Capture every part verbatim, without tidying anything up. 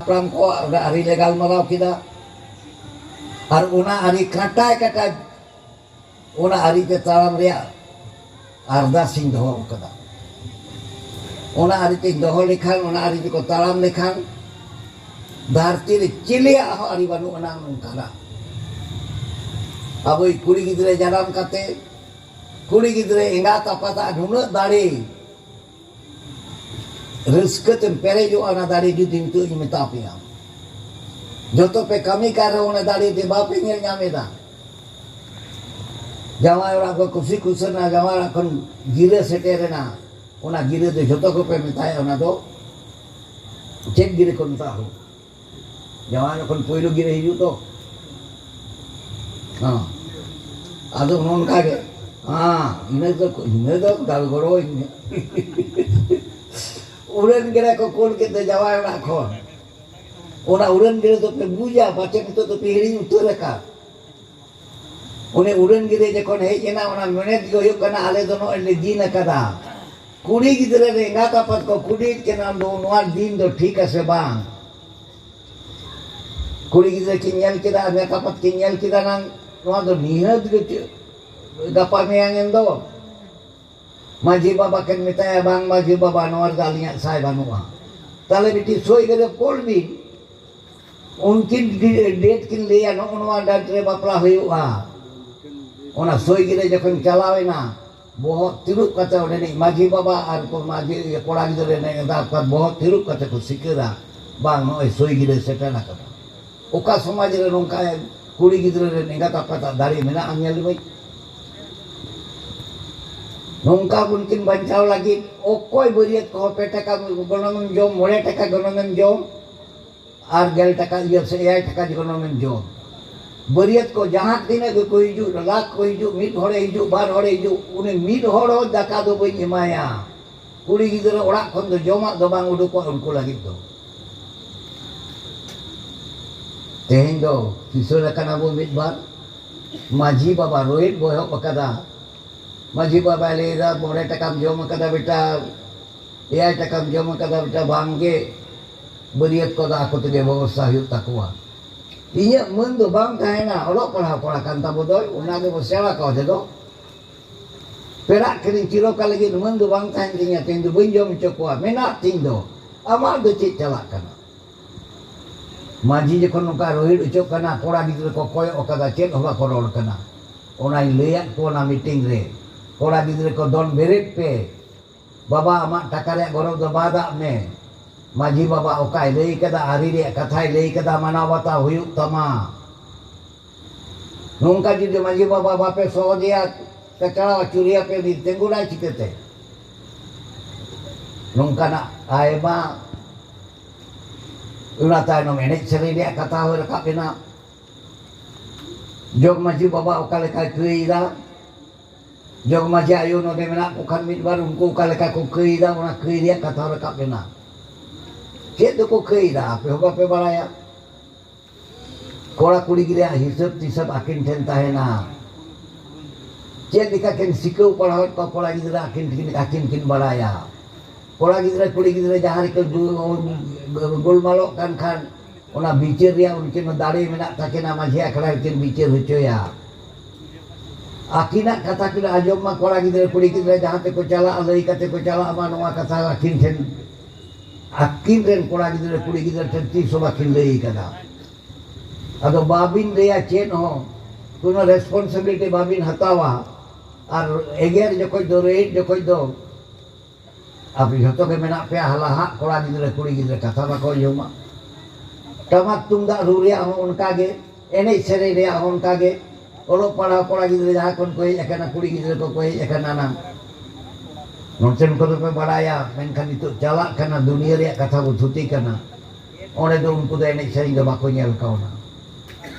ᱦᱟᱯᱲᱟᱢ ᱠᱚᱣᱟᱜ ᱚᱱᱟ ᱟᱹᱨᱤ ᱞᱮ ᱜᱟᱞᱢᱟᱨᱟᱣ ᱠᱮᱫᱟ᱾ ᱟᱨ ᱚᱱᱟ ᱟᱹᱨᱤ ᱠᱟᱴᱟᱭ ᱠᱟᱴᱟᱭ ᱚᱱᱟ ᱟᱹᱨᱤ ᱛᱮ ᱛᱟᱲᱟᱢ ᱨᱮᱭᱟᱜ ᱟᱨᱫᱟᱥ ᱤᱧ ᱫᱚᱦᱚ ᱟᱠᱟᱫᱟ᱾ ᱚᱱᱟ ᱟᱹᱨᱤ ᱛᱮᱧ ᱫᱚᱦᱚ ᱞᱮᱠᱷᱟᱱ, ᱚᱱᱟ ᱟᱹᱨᱤ ᱛᱮᱠᱚ ᱛᱟᱲᱟᱢ ᱞᱮᱠᱷᱟᱱ, ᱫᱷᱟᱹᱨᱛᱤ ᱨᱮ ᱪᱤᱞᱤᱭᱟᱜ ᱦᱚᱸ ᱟᱹᱨᱤ ᱵᱟᱹᱱᱩᱜ ᱟᱱᱟ ᱱᱚᱝᱠᱟᱱᱟᱜ᱾ ᱟᱵᱚᱭᱤᱡ ᱠᱩᱲᱤ ᱜᱤᱫᱽᱨᱟᱹ ᱡᱟᱱᱟᱢ ᱠᱟᱛᱮ, ᱠᱩᱲᱤ ᱜᱤᱫᱽᱨᱟᱹ ᱮᱸᱜᱟᱛ ᱟᱯᱟᱛᱟᱜ ᱱᱩᱱᱟᱹᱜ ᱫᱟᱲᱮ, ᱨᱟᱹᱥᱠᱟᱹ ᱛᱮᱢ ᱯᱮᱨᱮᱡᱚᱜᱼᱟ ᱚᱱᱟ ᱫᱟᱲᱮ ᱡᱩᱫᱤ ᱱᱤᱛᱚᱜ ᱤᱧ ᱢᱮᱛᱟ ᱯᱮᱭᱟ᱾ ᱡᱚᱛᱚ ᱯᱮ ᱠᱟᱹᱢᱤ ᱠᱟᱱ ᱨᱮᱦᱚᱸ ᱚᱱᱟ ᱫᱟᱲᱮ ᱫᱚ ᱵᱟᱯᱮ ᱧᱮᱞ ᱧᱟᱢ ᱮᱫᱟ᱾ ᱡᱟᱶᱟᱭ ᱚᱲᱟᱜ ᱠᱚ ᱠᱩᱥᱤ ᱠᱩᱥᱟᱹᱞ ᱮᱱᱟ, ᱡᱟᱶᱟᱭ ᱚᱲᱟᱜ ᱠᱷᱚᱱ ᱜᱤᱨᱟᱹ ᱥᱮᱴᱮᱨ ᱮᱱᱟ, ᱚᱱᱟ ᱜᱤᱨᱟᱹ ᱫᱚ ᱡᱚᱛᱚ ᱠᱚᱯᱮ ᱢᱮᱛᱟᱭᱟ, ᱚᱱᱟ ᱫᱚ ᱪᱮᱫ ᱜᱤᱨᱟᱹ ᱠᱚ ᱢᱮᱛᱟᱜᱼᱟ? ᱦᱳ, ᱡᱟᱶᱟᱭ ᱡᱚᱠᱷᱚᱱ ᱯᱳᱭᱞᱳ ᱜᱤᱨᱟᱹ ᱦᱤᱡᱩᱜ ᱫᱚ, ᱦᱮᱸ, ᱟᱫᱚ ᱱᱚᱝᱠᱟ ᱜᱮ, ᱦᱮᱸ, ᱤᱱᱟᱹ ᱫᱚ, ᱤᱱᱟᱹ ᱫᱚ ᱫᱟᱞ ᱜᱚᱲᱚᱣᱟᱹᱧ ᱢᱮ᱾ ᱩᱰᱟᱹᱱ ᱜᱤᱨᱟᱹ ᱠᱚ ᱠᱩᱞ ᱠᱮᱫ ᱫᱚ ᱡᱟᱶᱟᱭ ᱚᱲᱟᱜ ᱠᱷᱚᱱ, ᱚᱱᱟ ᱩᱰᱟᱹᱱ ᱜᱤᱨᱟᱹ ᱫᱚᱯᱮ ᱵᱩᱡᱟ, ᱯᱟᱪᱮ ᱱᱤᱛᱚᱜ ᱫᱚᱯᱮ ᱦᱤᱲᱤᱧ ᱩᱛᱟᱹᱨ ᱟᱠᱟᱫ᱾ ᱩᱱᱤ ᱩᱰᱟᱹᱱ ᱜᱤᱨᱟᱹ ᱡᱚᱠᱷᱚᱱ ᱦᱮᱡ ᱮᱱᱟ, ᱚᱱᱟ ᱢᱮᱱᱮᱛ ᱜᱮ ᱦᱩᱭᱩᱜ ᱠᱟᱱᱟ, ᱟᱞᱮ ᱫᱚ ᱱᱚᱜᱼᱚᱭ ᱞᱮ ᱫᱤᱱ ᱟᱠᱟᱫᱟ᱾ ᱠᱩᱲᱤ ᱜᱤᱫᱽᱨᱟᱹ ᱨᱮ ᱮᱸᱜᱟᱛ ᱟᱯᱟᱛ ᱠᱚ ᱠᱩᱞᱤᱭᱮᱫ ᱠᱤᱱᱟ, ᱫᱚ ᱱᱚᱣᱟ ᱫᱤᱱ ᱫᱚ ᱴᱷᱤᱠ ᱟᱥᱮ ᱵᱟᱝ? ᱠᱩᱲᱤ ᱜᱤᱫᱽᱨᱟᱹ ᱠᱤᱱ ᱧᱮᱞ ᱠᱮᱫᱟ, ᱮᱸᱜᱟᱛ ᱟᱯᱟᱛ ᱠᱤᱱ ᱧᱮᱞ ᱠᱮᱫᱟ, ᱱᱟᱝ ᱱᱚᱣᱟ ᱫᱚ ᱱᱤᱦᱟᱹᱛ ᱜᱮ ᱪᱮᱫ ᱜᱟᱯᱟ ᱢᱮᱭᱟᱝ ᱮᱱ ᱫᱚ᱾ ᱢᱟᱹᱡᱷᱤ ᱵᱟᱵᱟ ᱠᱤᱱ ᱢᱮᱛᱟᱭᱟ, "ᱵᱟᱝ ᱢᱟᱹᱡᱷᱤ ᱵᱟᱵᱟ, ᱱᱚᱣᱟ ᱨᱮᱫᱚ ᱟᱹᱞᱤᱧᱟᱜ ᱥᱟᱭ ᱵᱟᱹᱱᱩᱜᱼᱟ᱾ ᱛᱟᱦᱞᱮ ᱢᱤᱫᱴᱤᱡ ᱥᱳᱭ ᱜᱤᱨᱟᱹ ᱠᱚᱞ ᱵᱤᱱ, ᱩᱱᱠᱤᱱ ᱰᱮᱴ ᱠᱤᱱ ᱞᱟᱹᱭᱟ, ᱱᱚᱜᱼᱚ ᱱᱚᱣᱟ ᱰᱮᱴ ᱨᱮ ᱵᱟᱯᱞᱟ ᱦᱩᱭᱩᱜᱼᱟ᱾" ᱚᱱᱟ ᱥᱳᱭ ᱜᱤᱨᱟᱹ ᱡᱚᱠᱷᱚᱱ ᱪᱟᱞᱟᱣ ᱮᱱᱟ, ᱵᱚᱦᱚᱜ ᱛᱤᱨᱩᱵ ᱠᱟᱛᱮ ᱚᱸᱰᱮᱱᱤᱡ ᱢᱟᱹᱡᱷᱤ ᱵᱟᱵᱟ ᱟᱨ ᱠᱚ ᱢᱟᱹᱡᱷᱤ, ᱤᱭᱟᱹ, ᱠᱚᱲᱟ ᱜᱤᱫᱽᱨᱟᱹ ᱨᱮᱱ ᱮᱸᱜᱟᱛ ᱟᱯᱟᱛ ᱵᱚᱦᱚᱜ ᱛᱤᱨᱩᱵ ᱠᱟᱛᱮ ᱠᱚ ᱥᱤᱠᱟᱹᱨᱟ, "ᱵᱟᱝ, ᱱᱚᱜᱼᱚᱭ ᱥᱳᱭ ᱜᱤᱨᱟᱹ ᱥᱮᱴᱮᱨ ᱟᱠᱟᱱᱟ᱾" ᱚᱠᱟ ᱥᱚᱢᱟᱡᱽ ᱨᱮ ᱱᱚᱝᱠᱟ ᱠᱩᱲᱤ ᱜᱤᱫᱽᱨᱟᱹ ᱨᱮᱱ ᱮᱸᱜᱟᱛ ᱟᱯᱟᱛᱟᱜ ᱫᱟᱲᱮ ᱢᱮᱱᱟᱜᱼᱟ? ᱧᱮᱞ ᱢᱮ, ᱱᱚᱝᱠᱟ ᱩᱱᱠᱤᱱ ᱵᱟᱧᱪᱟᱣ ᱞᱟᱹᱜᱤᱫ ᱚᱠᱚᱭ ᱵᱟᱹᱨᱭᱟᱹᱛ ᱠᱚᱦᱚᱸ ᱯᱮ ᱴᱟᱠᱟ ᱜᱚᱱᱚᱝ ᱮᱢ ᱡᱚᱢ, ᱢᱚᱬᱮ ᱴᱟᱠᱟ ᱜᱚᱱᱚᱝ ᱮᱢ ᱡᱚᱢ, ᱟᱨ ᱜᱮᱞ ᱴᱟᱠᱟ ᱤᱭᱟᱹ ᱥᱮ ᱮᱭᱟᱭ ᱴᱟᱠᱟ ᱜᱚᱱᱚᱝ ᱮᱢ ᱡᱚᱢ᱾ ᱵᱟᱹᱨᱭᱟᱹᱛ ᱠᱚ ᱡᱟᱦᱟᱸ ᱛᱤᱱᱟᱹᱜ ᱜᱮᱠᱚ ᱦᱤᱡᱩᱜ, ᱞᱟᱠᱷ ᱠᱚ ᱦᱤᱡᱩᱜ, ᱢᱤᱫ ᱦᱚᱲᱮ ᱦᱤᱡᱩᱜ, ᱵᱟᱨ ᱦᱚᱲᱮ ᱦᱤᱡᱩᱜ, ᱩᱱᱤ ᱢᱤᱫ ᱦᱚᱲ ᱦᱚᱸ ᱫᱟᱠᱟ ᱫᱚ ᱵᱟᱹᱧ ᱮᱢᱟᱭᱟ᱾ ᱠᱩᱲᱤ ᱜᱤᱫᱽᱨᱟᱹ ᱚᱲᱟᱜ ᱠᱷᱚᱱ ᱫᱚ ᱡᱚᱢᱟᱜ ᱫᱚ ᱵᱟᱝ ᱩᱰᱩᱠᱚᱜᱼᱟ ᱩᱱᱠᱩ ᱞᱟᱹᱜᱤᱫ ᱫᱚ᱾ ᱛᱮᱦᱮᱧ ᱫᱚ ᱠᱤᱥᱟᱹᱬ ᱟᱠᱟᱱᱟ ᱵᱚ ᱢᱤᱫ ᱵᱟᱨ᱾ ᱢᱟᱹᱡᱷᱤ ᱵᱟᱵᱟ ᱨᱳᱦᱮᱫ ᱵᱚ ᱮᱦᱚᱵ ᱟᱠᱟᱫᱟ᱾ ᱢᱟᱹᱡᱷᱤ ᱵᱟᱵᱟᱭ ᱞᱟᱹᱭᱫᱟ, "ᱢᱚᱬᱮ ᱴᱟᱠᱟᱢ ᱡᱚᱢ ᱟᱠᱟᱫᱟ ᱵᱮᱴᱟ, ᱮᱭᱟᱭ ᱴᱟᱠᱟᱢ ᱡᱚᱢ ᱟᱠᱟᱫᱟ ᱵᱮᱴᱟ?" "ᱵᱟᱝᱜᱮ, ᱵᱟᱹᱨᱭᱟᱹᱛ ᱠᱚᱫᱚ ᱟᱠᱚ ᱛᱮᱜᱮ ᱵᱮᱵᱚᱥᱛᱷᱟ ᱦᱩᱭᱩᱜ ᱛᱟᱠᱚᱣᱟ᱾ ᱤᱧᱟᱹᱜ ᱢᱟᱹᱱ ᱫᱚ ᱵᱟᱝ ᱛᱟᱦᱮᱱᱟ, ᱚᱞᱚᱜ ᱯᱟᱲᱦᱟᱣ ᱠᱚᱲᱟ ᱠᱟᱱ ᱛᱟᱵᱚ ᱫᱚᱭ, ᱚᱱᱟ ᱜᱮᱵᱚ ᱥᱮᱬᱟ ᱠᱟᱣ ᱛᱮᱫᱚ᱾ ᱯᱮᱲᱟᱜ ᱠᱟᱹᱱᱟᱹᱧ ᱪᱤᱨᱚᱠᱟᱞ ᱞᱟᱹᱜᱤᱫ ᱢᱟᱹᱱ ᱫᱚ ᱵᱟᱝ ᱛᱟᱦᱮᱱ ᱛᱤᱧᱟ, ᱛᱮᱦᱮᱧ ᱫᱚ ᱵᱟᱹᱧ ᱡᱚᱢ ᱦᱚᱪᱚ ᱠᱚᱣᱟ, ᱢᱮᱱᱟᱜ ᱛᱤᱧ ᱫᱚ᱾ ᱟᱢᱟᱜ ᱫᱚ ᱪᱮᱫ ᱪᱟᱞᱟᱜ ᱠᱟᱱᱟ? ᱢᱟᱹᱡᱷᱤ ᱡᱚᱠᱷᱚᱱ ᱱᱚᱝᱠᱟ ᱨᱳᱦᱮᱫ ᱚᱪᱚᱜ ᱠᱟᱱᱟ, ᱠᱚᱲᱟ ᱜᱤᱫᱽᱨᱟᱹ ᱠᱚ ᱠᱚᱭᱚᱜ ᱟᱠᱟᱫᱟ, ᱪᱮᱫ ᱦᱚᱸ ᱵᱟᱠᱚ ᱨᱚᱲ ᱠᱟᱱᱟ᱾ ᱚᱱᱟᱧ ᱞᱟᱹᱭᱟᱫ ᱠᱚᱣᱟ ᱚᱱᱟ ᱢᱤᱴᱤᱝ ᱨᱮ, ᱠᱚᱲᱟ ᱜᱤᱫᱽᱨᱟᱹ ᱠᱚ ᱫᱚᱱ ᱵᱮᱨᱮᱫ ᱯᱮ, ᱵᱟᱵᱟ ᱟᱢᱟᱜ ᱴᱟᱠᱟ ᱨᱮᱭᱟᱜ ᱜᱚᱨᱚᱵᱽ ᱫᱚ ᱵᱟᱫᱟᱜ ᱢᱮ᱾ ᱢᱟᱹᱡᱷᱤ ᱵᱟᱵᱟ ᱚᱠᱟᱭ ᱞᱟᱹᱭ ᱠᱟᱫᱟ, ᱟᱹᱨᱤ ᱨᱮᱭᱟᱜ ᱠᱟᱛᱷᱟᱭ ᱞᱟᱹᱭ ᱠᱟᱫᱟ, ᱢᱟᱱᱟᱣ ᱵᱟᱛᱟᱣ ᱦᱩᱭᱩᱜ ᱛᱟᱢᱟ᱾ ᱱᱚᱝᱠᱟ ᱡᱩᱫᱤ ᱢᱟᱹᱡᱷᱤ ᱵᱟᱵᱟ ᱵᱟᱯᱮ ᱥᱚᱦᱚᱫᱮᱭᱟ, ᱠᱟᱪᱲᱟ ᱟᱹᱪᱩᱨᱮᱭᱟ ᱯᱮ, ᱩᱱᱤ ᱛᱤᱸᱜᱩᱱᱟᱭ ᱪᱤᱠᱟᱹᱛᱮ? ᱱᱚᱝᱠᱟᱱᱟᱜ ᱟᱭᱢᱟ, ᱚᱱᱟ ᱛᱟᱭᱱᱚᱢ ᱮᱱᱮᱡ ᱥᱮᱨᱮᱧ ᱨᱮᱭᱟᱜ ᱠᱟᱛᱷᱟ ᱦᱚᱸ ᱨᱟᱠᱟᱵ ᱮᱱᱟ᱾ ᱡᱚᱜᱽ ᱢᱟᱹᱡᱷᱤ ᱵᱟᱵᱟ ᱚᱠᱟ ᱞᱮᱠᱟᱭ ᱠᱟᱹᱭ ᱮᱫᱟ, ᱡᱚᱜᱽ ᱢᱟᱹᱡᱷᱤ ᱟᱭᱳ ᱱᱚᱰᱮ ᱢᱮᱱᱟᱜ ᱠᱚ ᱠᱷᱟᱱ ᱢᱤᱫ ᱵᱟᱨ ᱩᱱᱠᱩ ᱚᱠᱟ ᱞᱮᱠᱟ ᱠᱚ ᱠᱟᱹᱭ ᱮᱫᱟ, ᱚᱱᱟ ᱠᱟᱹᱭ ᱨᱮᱭᱟᱜ ᱠᱟᱛᱷᱟ ᱦᱚᱸ ᱨᱟᱠᱟᱵ ᱮᱱᱟ᱾ ᱪᱮᱫ ᱫᱚᱠᱚ ᱠᱟᱹᱭ ᱮᱫᱟ, ᱟᱯᱮ ᱦᱚᱸ ᱵᱟᱯᱮ ᱵᱟᱲᱟᱭᱟ? ᱠᱚᱲᱟ ᱠᱩᱲᱤ ᱜᱤᱫᱽᱨᱟᱹ ᱦᱤᱥᱟᱹᱵ ᱛᱤᱥᱟᱹᱵ ᱟᱹᱠᱤᱱ ᱴᱷᱮᱱ ᱛᱟᱦᱮᱱᱟ᱾ ᱪᱮᱫ ᱞᱮᱠᱟ ᱠᱤᱱ ᱥᱤᱠᱷᱟᱹᱣ ᱯᱟᱲᱦᱟᱣᱮᱫ ᱠᱚᱣᱟ ᱠᱚᱲᱟ ᱜᱤᱫᱽᱨᱟᱹ, ᱟᱹᱠᱤᱱ ᱴᱷᱮᱱ, ᱟᱹᱠᱤᱱ ᱠᱤᱱ ᱵᱟᱲᱟᱭᱟ᱾ ᱠᱚᱲᱟ ᱜᱤᱫᱽᱨᱟᱹ ᱠᱩᱲᱤ ᱜᱤᱫᱽᱨᱟᱹ ᱡᱟᱦᱟᱸ ᱨᱮᱠᱚ ᱜᱩ-, ᱜᱩᱞᱢᱟᱞᱚᱜ ᱠᱟᱱ ᱠᱷᱟᱱ, ᱚᱱᱟ ᱵᱤᱪᱟᱹᱨ ᱨᱮᱭᱟᱜ ᱩᱱᱠᱤᱱ ᱦᱚᱸ ᱫᱟᱲᱮ ᱢᱮᱱᱟᱜ ᱛᱟᱹᱠᱤᱱᱟ, ᱢᱟᱹᱡᱷᱤ ᱟᱠᱷᱲᱟ ᱨᱮᱠᱤᱱ ᱵᱤᱪᱟᱹᱨ ᱦᱚᱪᱚᱭᱟ᱾ ᱟᱹᱠᱤᱱᱟᱜ ᱠᱟᱛᱷᱟ ᱠᱤᱱ ᱟᱸᱡᱚᱢ ᱢᱟ, ᱠᱚᱲᱟ ᱜᱤᱫᱽᱨᱟᱹ ᱠᱩᱲᱤ ᱜᱤᱫᱽᱨᱟᱹ ᱡᱟᱦᱟᱸ ᱛᱮᱠᱚ ᱪᱟᱞᱟᱜᱼᱟ, ᱞᱟᱹᱭ ᱠᱟᱛᱮ ᱠᱚ ᱪᱟᱞᱟᱜ ᱢᱟ, ᱱᱚᱣᱟ ᱠᱟᱛᱷᱟ ᱟᱹᱠᱤᱱ ᱴᱷᱮᱱ, ᱟᱹᱠᱤᱱ ᱨᱮᱱ ᱠᱚᱲᱟ ᱜᱤᱫᱽᱨᱟᱹ ᱠᱩᱲᱤ ᱜᱤᱫᱽᱨᱟᱹ ᱴᱷᱮᱱ ᱛᱤᱥ ᱦᱚᱸ ᱵᱟᱹᱠᱤᱱ ᱞᱟᱹᱭ ᱠᱟᱫᱟ᱾ ᱟᱫᱚ ᱵᱟᱵᱤᱱ ᱞᱟᱹᱭᱟ ᱪᱮᱫ ᱦᱚᱸ, ᱠᱳᱱᱳ ᱨᱮᱥᱯᱚᱱᱥᱤᱵᱤᱞᱤᱴᱤ ᱵᱟᱵᱤᱱ ᱦᱟᱛᱟᱣᱟ᱾ ᱟᱨ ᱮᱜᱮᱨ ᱡᱚᱠᱷᱚᱡ ᱫᱚ, ᱨᱮᱦᱮᱫ ᱡᱚᱠᱷᱚᱡ ᱫᱚ, ᱟᱯᱮ ᱡᱷᱚᱛᱚ ᱜᱮ ᱢᱮᱱᱟᱜ ᱯᱮᱭᱟ, ᱦᱟᱞᱟ ᱦᱟᱜ ᱠᱚᱲᱟ ᱜᱤᱫᱽᱨᱟᱹ ᱠᱩᱲᱤ ᱜᱤᱫᱽᱨᱟᱹ ᱠᱟᱛᱷᱟ ᱵᱟᱠᱚ ᱟᱸᱡᱚᱢᱟ᱾ ᱴᱟᱢᱟᱠ ᱛᱩᱢᱫᱟᱜ ᱨᱩ ᱨᱮᱭᱟᱜ ᱦᱚᱸ ᱚᱱᱠᱟ ᱜᱮ, ᱮᱱᱮᱡ ᱥᱮᱨᱮᱧ ᱨᱮᱭᱟᱜ ᱦᱚᱸ ᱚᱱᱠᱟ ᱜᱮ᱾ ᱚᱞᱚᱜ ᱯᱟᱲᱦᱟᱣ ᱠᱚᱲᱟ ᱜᱤᱫᱽᱨᱟᱹ ᱡᱟᱦᱟᱸ ᱠᱷᱚᱱ ᱠᱚ ᱦᱮᱡ ᱟᱠᱟᱱᱟ, ᱠᱩᱲᱤ ᱜᱤᱫᱽᱨᱟᱹ ᱠᱚᱠᱚ ᱦᱮᱡ ᱟᱠᱟᱱᱟ ᱱᱟᱝ᱾ ᱱᱚᱛᱮᱱ ᱠᱚᱫᱚ ᱯᱮ ᱵᱟᱲᱟᱭᱟ, ᱢᱮᱱᱠᱷᱟᱱ ᱱᱤᱛᱚᱜ ᱪᱟᱞᱟᱜ ᱠᱟᱱᱟ, ᱫᱩᱱᱤᱭᱟᱹ ᱨᱮᱭᱟᱜ ᱠᱟᱛᱷᱟ ᱵᱚ ᱛᱷᱩᱛᱤ ᱠᱟᱱᱟ᱾ ᱚᱸᱰᱮ ᱫᱚ ᱩᱱᱠᱩ ᱫᱚ ᱮᱱᱮᱡ ᱥᱮᱨᱮᱧ ᱫᱚ ᱵᱟᱠᱚ ᱧᱮᱞ ᱠᱟᱣᱱᱟ᱾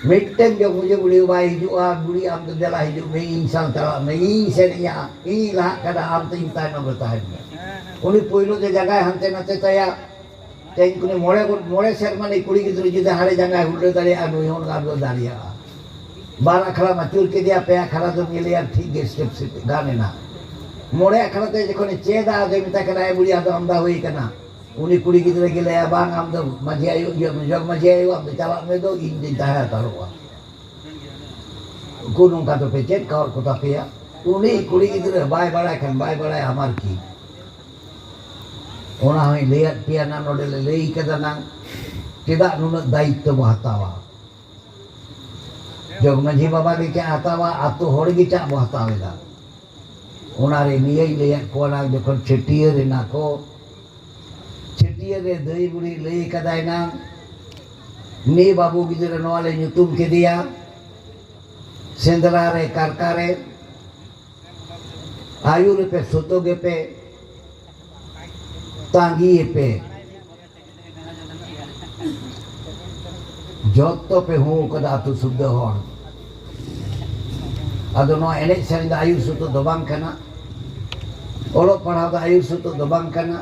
ᱢᱤᱫᱴᱮᱱ ᱡᱚᱜᱽ ᱢᱟᱹᱡᱷᱤ ᱵᱩᱲᱦᱤ ᱵᱟᱭ ᱦᱤᱡᱩᱜᱼᱟ, "ᱵᱩᱲᱦᱤ ᱟᱢ ᱫᱚ ᱫᱮᱞᱟ ᱦᱤᱡᱩᱜ ᱢᱮ, ᱤᱧ ᱥᱟᱶ ᱪᱟᱞᱟᱜ ᱢᱮ, ᱤᱧ ᱥᱮᱱ ᱤᱧᱟ, ᱤᱧ ᱞᱟᱦᱟᱜ ᱠᱟᱱᱟ, ᱟᱢ ᱫᱚ ᱤᱧ ᱛᱟᱭᱱᱚᱢ ᱨᱮ ᱛᱟᱦᱮᱱ ᱢᱮ᱾" ᱩᱱᱤ ᱯᱳᱭᱞᱳ ᱛᱮ ᱡᱟᱸᱜᱟᱭ ᱦᱟᱱᱛᱮ ᱱᱟᱛᱮ ᱛᱟᱭᱟ᱾ ᱛᱮᱦᱮᱧ ᱠᱩᱱᱤ ᱢᱚᱬᱮ ᱜᱚᱴ-, ᱢᱚᱬᱮ ᱥᱮᱨᱢᱟ ᱨᱤᱱᱤᱡ ᱠᱩᱲᱤ ᱜᱤᱫᱽᱨᱟᱹ ᱡᱩᱫᱤ ᱦᱟᱸᱰᱮ ᱡᱟᱸᱜᱟᱭ ᱦᱩᱞᱟᱹ ᱫᱟᱲᱮᱭᱟᱜᱼᱟ, ᱱᱩᱭ ᱦᱚᱸ ᱚᱱᱠᱟ ᱫᱚ ᱫᱟᱲᱮᱭᱟᱜᱼᱟ᱾ ᱵᱟᱨ ᱟᱠᱷᱲᱟ ᱢᱟᱹᱪᱩᱨ ᱠᱮᱫᱮᱭᱟ, ᱯᱮ ᱟᱠᱷᱲᱟ ᱫᱚᱢ ᱧᱮᱞᱮᱭᱟ, ᱴᱷᱤᱠ ᱜᱮ ᱥᱴᱮᱯ ᱥᱮᱴ ᱜᱟᱱ ᱮᱱᱟ᱾ ᱢᱚᱬᱮ ᱟᱠᱷᱲᱟ ᱛᱮ ᱡᱚᱠᱷᱚᱱᱮ ᱪᱮᱫᱟ, ᱟᱫᱚᱭ ᱢᱮᱛᱟᱭ ᱠᱟᱱᱟ, "ᱮ ᱵᱩᱲᱦᱤ, ᱟᱫᱚ ᱟᱢᱫᱟ ᱦᱩᱭ ᱠᱟᱱᱟ, ᱩᱱᱤ ᱠᱩᱲᱤ ᱜᱤᱫᱽᱨᱟᱹ ᱜᱮ ᱞᱟᱹᱭᱟ, "ᱵᱟᱝ, ᱟᱢ ᱫᱚ ᱢᱟᱹᱡᱷᱤ ᱟᱭᱳ, ᱤᱭᱟᱹ, ᱡᱚᱜᱽ ᱢᱟᱹᱡᱷᱤ ᱟᱭᱳ, ᱟᱢ ᱫᱚ ᱪᱟᱞᱟᱜ ᱢᱮ, ᱫᱚ ᱤᱧ ᱫᱚᱧ ᱛᱟᱦᱮᱸ ᱦᱟᱛᱟᱲᱚᱜᱼᱟ᱾ ᱩᱱᱠᱩ ᱱᱚᱝᱠᱟ ᱫᱚᱯᱮ ᱪᱮᱫ ᱠᱟᱣᱟᱫ ᱠᱚ ᱛᱟᱯᱮᱭᱟ?" ᱩᱱᱤ ᱠᱩᱲᱤ ᱜᱤᱫᱽᱨᱟᱹ ᱵᱟᱭ ᱵᱟᱲᱟᱭ ᱠᱷᱟᱱ ᱵᱟᱭ ᱵᱟᱲᱟᱭᱟ, ᱟᱢᱟᱨ ᱠᱤ? ᱚᱱᱟ ᱦᱚᱸᱧ ᱞᱟᱹᱭᱟᱫ ᱯᱮᱭᱟ ᱱᱟᱝ, ᱱᱚᱰᱮ ᱞᱮ ᱞᱟᱹᱭ ᱠᱟᱫᱟ ᱱᱟᱝ, ᱪᱮᱫᱟᱜ ᱱᱩᱱᱟᱹᱜ ᱫᱟᱭᱤᱛᱛᱚ ᱵᱚ ᱦᱟᱛᱟᱣᱟ? ᱡᱚᱜᱽ ᱢᱟᱹᱡᱷᱤ ᱵᱟᱵᱟ ᱜᱮ ᱪᱟᱜ ᱦᱟᱛᱟᱣᱟ, ᱟᱛᱳ ᱦᱚᱲ ᱜᱮ ᱪᱟᱜ ᱵᱚ ᱦᱟᱛᱟᱣ ᱮᱫᱟ᱾ ᱚᱱᱟᱨᱮ ᱱᱤᱭᱟᱹᱧ ᱞᱟᱹᱭᱟᱫ ᱠᱚᱣᱟ ᱱᱟᱝ, ᱡᱚᱠᱷᱚᱱ ᱪᱷᱟᱹᱴᱭᱟᱹᱨ ᱮᱱᱟ ᱠᱚ, ᱪᱷᱟᱹᱴᱭᱟᱹᱨ ᱨᱮ ᱫᱟᱹᱭ ᱵᱩᱲᱦᱤ ᱞᱟᱹᱭ ᱠᱟᱫᱟᱭ ᱱᱟᱝ, ᱱᱤ ᱵᱟᱹᱵᱩ ᱜᱤᱫᱽᱨᱟᱹ ᱱᱚᱣᱟ ᱞᱮ ᱧᱩᱛᱩᱢ ᱠᱮᱫᱮᱭᱟ, ᱥᱮᱸᱫᱽᱨᱟ ᱨᱮ ᱠᱟᱨᱠᱟ ᱨᱮ ᱟᱹᱭᱩᱨᱮᱯᱮ, ᱥᱚᱛᱚ ᱜᱮᱯᱮ ᱛᱟᱸᱜᱤᱭᱮᱯᱮ᱾ ᱡᱚᱛᱚ ᱯᱮ ᱦᱩᱸ ᱠᱟᱫᱟ ᱟᱹᱛᱩ ᱥᱩᱫᱽᱫᱷᱟᱹ ᱦᱚᱲ᱾ ᱟᱫᱚ ᱱᱚᱣᱟ ᱮᱱᱮᱡ ᱥᱮᱨᱮᱧ ᱫᱚ ᱟᱹᱭᱩᱨ ᱥᱩᱛᱩᱜ ᱫᱚ ᱵᱟᱝ ᱠᱟᱱᱟ, ᱚᱞᱚᱜ ᱯᱟᱲᱦᱟᱣ ᱫᱚ ᱟᱹᱭᱩᱨ ᱥᱩᱛᱩᱜ ᱫᱚ ᱵᱟᱝ ᱠᱟᱱᱟ,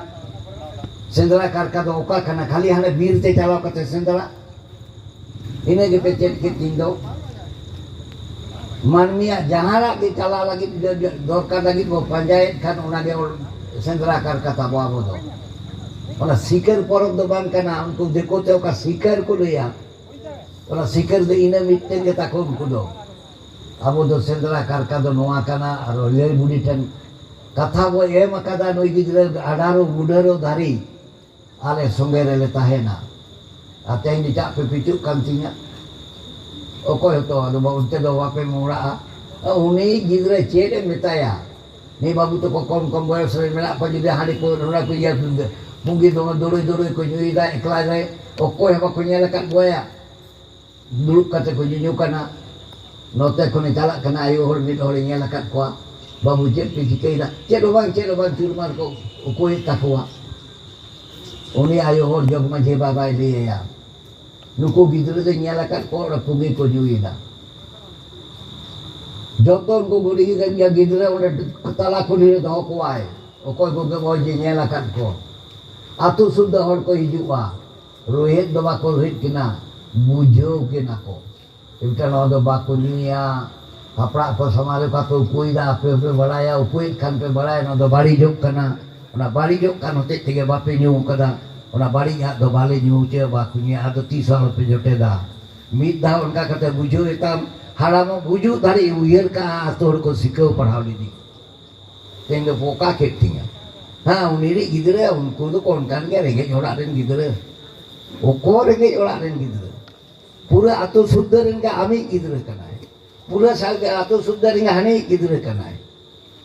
ᱥᱮᱸᱫᱽᱨᱟ ᱠᱟᱨᱠᱟ ᱫᱚ ᱚᱠᱟ ᱠᱟᱱᱟ? ᱠᱷᱟᱹᱞᱤ ᱦᱟᱱᱮ ᱵᱤᱨ ᱛᱮ ᱪᱟᱞᱟᱣ ᱠᱟᱛᱮ ᱥᱮᱸᱫᱽᱨᱟ, ᱤᱱᱟᱹ ᱜᱮᱯᱮ ᱪᱮᱫ ᱠᱮᱫ ᱛᱤᱧ ᱫᱚ? ᱢᱟᱹᱱᱢᱤᱭᱟᱜ ᱡᱟᱦᱟᱱᱟᱜ ᱜᱮ ᱪᱟᱞᱟᱣ ᱞᱟᱹᱜᱤᱫ ᱫᱚᱨᱠᱟᱨ ᱞᱟᱹᱜᱤᱫ ᱵᱚ ᱯᱟᱸᱡᱟᱭᱮᱫ ᱠᱷᱟᱱ, ᱚᱱᱟᱜᱮ ᱥᱮᱸᱫᱽᱨᱟ ᱠᱟᱨᱠᱟ ᱛᱟᱵᱚ ᱟᱵᱚ ᱫᱚ᱾ ᱚᱱᱟ ᱥᱤᱠᱟᱹᱨ ᱯᱚᱨᱚᱵᱽ ᱫᱚ ᱵᱟᱝ ᱠᱟᱱᱟ, ᱩᱱᱠᱩ ᱫᱤᱠᱩ ᱛᱮ ᱚᱠᱟ ᱥᱤᱠᱟᱹᱨ ᱠᱚ ᱞᱟᱹᱭᱟ, ᱚᱱᱟ ᱥᱤᱠᱟᱹᱨ ᱫᱚ ᱤᱱᱟᱹ ᱢᱤᱫᱴᱮᱱ ᱜᱮ ᱛᱟᱠᱚ ᱩᱱᱠᱩ ᱫᱚ᱾ ᱟᱵᱚ ᱫᱚ ᱥᱮᱸᱫᱽᱨᱟ ᱠᱟᱨᱠᱟ ᱫᱚ ᱱᱚᱣᱟ ᱠᱟᱱᱟ, ᱟᱨ ᱞᱟᱹᱭ ᱵᱩᱰᱷᱤ ᱴᱷᱮᱱ ᱠᱟᱛᱷᱟ ᱵᱚ ᱮᱢ ᱟᱠᱟᱫᱟ, ᱱᱩᱭ ᱜᱤᱫᱽᱨᱟᱹ ᱟᱴᱷᱟᱨᱚ ᱵᱩᱰᱷᱟᱹᱨᱚ ᱫᱷᱟᱹᱨᱤᱡ ᱟᱞᱮ ᱥᱚᱸᱜᱮ ᱨᱮᱞᱮ ᱛᱟᱦᱮᱱᱟ᱾ ᱟᱨ ᱛᱮᱦᱮᱧ ᱫᱚ ᱪᱟᱜ ᱯᱮ ᱯᱤᱪᱩᱜ ᱠᱟᱱ ᱛᱤᱧᱟ? ᱚᱠᱚᱭ ᱦᱚᱸᱛᱚ ᱟᱫᱚ ᱵᱟ-, ᱚᱱᱛᱮ ᱫᱚ ᱵᱟᱯᱮ ᱢᱚᱦᱲᱟᱜᱼᱟ᱾ ᱩᱱᱤ ᱜᱤᱫᱽᱨᱟᱹ ᱪᱮᱫ ᱮᱢ ᱢᱮᱛᱟᱭᱟ? ᱱᱤᱭᱟᱹ ᱵᱟᱹᱵᱩ ᱛᱟᱠᱚ ᱠᱚᱢ ᱠᱚᱢ ᱵᱚᱭᱚᱥ ᱨᱮ ᱢᱮᱱᱟᱜ ᱠᱚᱣᱟ, ᱡᱩᱫᱤ ᱦᱟᱺᱰᱤ ᱯᱟᱹᱣᱨᱟᱹ ᱚᱱᱟ ᱠᱚ ᱤᱭᱟᱹ, ᱯᱩᱸᱜᱤ ᱫᱚᱢᱮ ᱫᱩᱲᱩᱭ ᱫᱩᱲᱩᱭ ᱠᱚ ᱧᱩᱭᱮᱫᱟ ᱮᱠᱞᱟ ᱨᱮ, ᱚᱠᱚᱭ ᱦᱚᱸ ᱵᱟᱠᱚ ᱧᱮᱞ ᱟᱠᱟᱫ ᱜᱚᱭᱟ᱾ ᱫᱩᱲᱩᱵ ᱠᱟᱛᱮ ᱠᱚ ᱧᱩᱧᱩ ᱠᱟᱱᱟ᱾ ᱱᱚᱛᱮ ᱠᱷᱚᱱᱮ ᱪᱟᱞᱟᱜ ᱠᱟᱱᱟ, ᱟᱭᱳ ᱦᱚᱲ ᱢᱤᱫ ᱦᱚᱲᱮ ᱧᱮᱞ ᱟᱠᱟᱫ ᱠᱚᱣᱟ, "ᱵᱟᱹᱵᱩ, ᱪᱮᱫ ᱯᱮ ᱪᱤᱠᱟᱹᱭᱮᱫᱟ?" "ᱪᱮᱫ ᱦᱚᱸ ᱵᱟᱝ, ᱪᱮᱫ ᱦᱚᱸ ᱵᱟᱝ, ᱪᱩᱨᱢᱟᱨ ᱠᱚ ᱩᱠᱩᱭᱮᱫ ᱛᱟᱠᱚᱣᱟ᱾" ᱩᱱᱤ ᱟᱭᱳ ᱦᱚᱲ ᱡᱚᱜᱽ ᱢᱟᱹᱡᱷᱤ ᱵᱟᱵᱟᱭ ᱞᱟᱹᱭ ᱟᱭᱟ, "ᱱᱩᱠᱩ ᱜᱤᱫᱽᱨᱟᱹ ᱫᱚᱧ ᱧᱮᱞ ᱟᱠᱟᱫ ᱠᱚᱣᱟ, ᱚᱸᱰᱮ ᱯᱩᱸᱜᱤ ᱠᱚ ᱧᱩᱭᱮᱫᱟ᱾ ᱡᱚᱛᱚ ᱩᱱᱠᱩ ᱜᱩᱰᱤ ᱜᱤᱫᱽᱨᱟᱹ, ᱜᱤᱫᱽᱨᱟᱹ ᱚᱸᱰᱮ ᱛᱟᱞᱟ ᱠᱩᱞᱦᱤ ᱨᱮ ᱫᱚᱦᱚ ᱠᱚᱣᱟᱭ, ᱚᱠᱚᱭ ᱠᱚᱜᱮ ᱵᱚ ᱡᱮ ᱧᱮᱞ ᱟᱠᱟᱫ ᱠᱚ, ᱟᱹᱛᱩ ᱥᱩᱨ ᱫᱚ ᱦᱚᱲ ᱠᱚ ᱦᱤᱡᱩᱜᱼᱟ, ᱨᱳᱦᱮᱫ ᱫᱚ ᱵᱟᱠᱚ ᱨᱳᱦᱮᱫ ᱠᱤᱱᱟ, ᱵᱩᱡᱷᱟᱹᱣ ᱠᱤᱱᱟ ᱠᱚ᱾ ᱮᱱᱛᱮ ᱱᱚᱣᱟ ᱫᱚ ᱵᱟᱠᱚ ᱧᱩᱭᱟ, ᱦᱟᱯᱲᱟᱜ ᱠᱚ ᱥᱟᱢᱟᱝ ᱨᱮ ᱚᱠᱟ ᱯᱮ ᱩᱠᱩᱭᱮᱫᱟ, ᱟᱯᱮ ᱦᱚᱸᱯᱮ ᱵᱟᱲᱟᱭᱟ, ᱩᱠᱩᱭᱮᱫ ᱠᱷᱟᱱ ᱯᱮ ᱵᱟᱲᱟᱭᱟ, ᱱᱚᱣᱟ ᱫᱚ ᱵᱟᱹᱲᱤᱡᱚᱜ ᱠᱟᱱᱟ᱾ ᱚᱱᱟ ᱵᱟᱹᱲᱤᱡᱚᱜ ᱠᱟᱱ ᱦᱚᱛᱮᱡ ᱛᱮᱜᱮ ᱵᱟᱯᱮ ᱧᱩ ᱠᱟᱫᱟ᱾ ᱚᱱᱟ ᱵᱟᱹᱲᱤᱡ ᱟᱜ ᱫᱚ ᱵᱟᱞᱮ ᱧᱩ ᱦᱚᱪᱚᱭᱟ, ᱵᱟᱠᱚ ᱧᱩᱭᱟ, ᱟᱫᱚ ᱛᱤᱥ ᱦᱚᱸ ᱟᱞᱚᱯᱮ ᱡᱚᱴᱮᱫᱟ᱾ ᱢᱤᱫ ᱫᱷᱟᱣ ᱚᱱᱠᱟ ᱠᱟᱛᱮ ᱵᱩᱡᱷᱟᱹᱣ ᱮᱛᱟᱢ, ᱦᱟᱲᱟᱢᱚᱜ ᱜᱩᱡᱩᱜ ᱫᱷᱟᱹᱨᱤᱡ ᱩᱭᱦᱟᱹᱨ ᱠᱟᱜᱼᱟ, ᱟᱛᱳ ᱦᱚᱲ ᱠᱚ ᱥᱤᱠᱷᱟᱹᱣ ᱯᱟᱲᱦᱟᱣ ᱞᱤᱫᱤᱧ᱾ ᱛᱮᱦᱮᱧ ᱫᱚ ᱵᱚᱠᱟ ᱠᱮᱫ ᱛᱤᱧᱟ᱾ ᱦᱮᱸ, ᱩᱱᱤ ᱨᱤᱡ ᱜᱤᱫᱽᱨᱟᱹ, ᱩᱱᱠᱩ ᱫᱚᱠᱚ ᱚᱱᱠᱟᱱ ᱜᱮᱭᱟ, ᱨᱮᱸᱜᱮᱡ ᱚᱲᱟᱜ ᱨᱮᱱ ᱜᱤᱫᱽᱨᱟᱹ᱾ ᱚᱠᱚᱭ ᱨᱮᱸᱜᱮᱡ ᱚᱲᱟᱜ ᱨᱮᱱ ᱜᱤᱫᱽᱨᱟᱹ? ᱯᱩᱨᱟᱹ ᱟᱛᱳ ᱥᱩᱫᱽᱫᱷᱟᱹ ᱨᱮᱱ ᱜᱮ ᱟᱢᱤᱡ ᱜᱤᱫᱽᱨᱟᱹ ᱠᱟᱱᱟᱭ᱾ ᱯᱩᱨᱟᱹ ᱥᱟᱞ ᱜᱮ ᱟᱛᱳ ᱥᱩᱫᱽᱫᱷᱟᱹ ᱨᱮᱱ ᱜᱮ ᱦᱟᱹᱱᱤᱡ ᱜᱤᱫᱽᱨᱟᱹ ᱠᱟᱱᱟᱭ᱾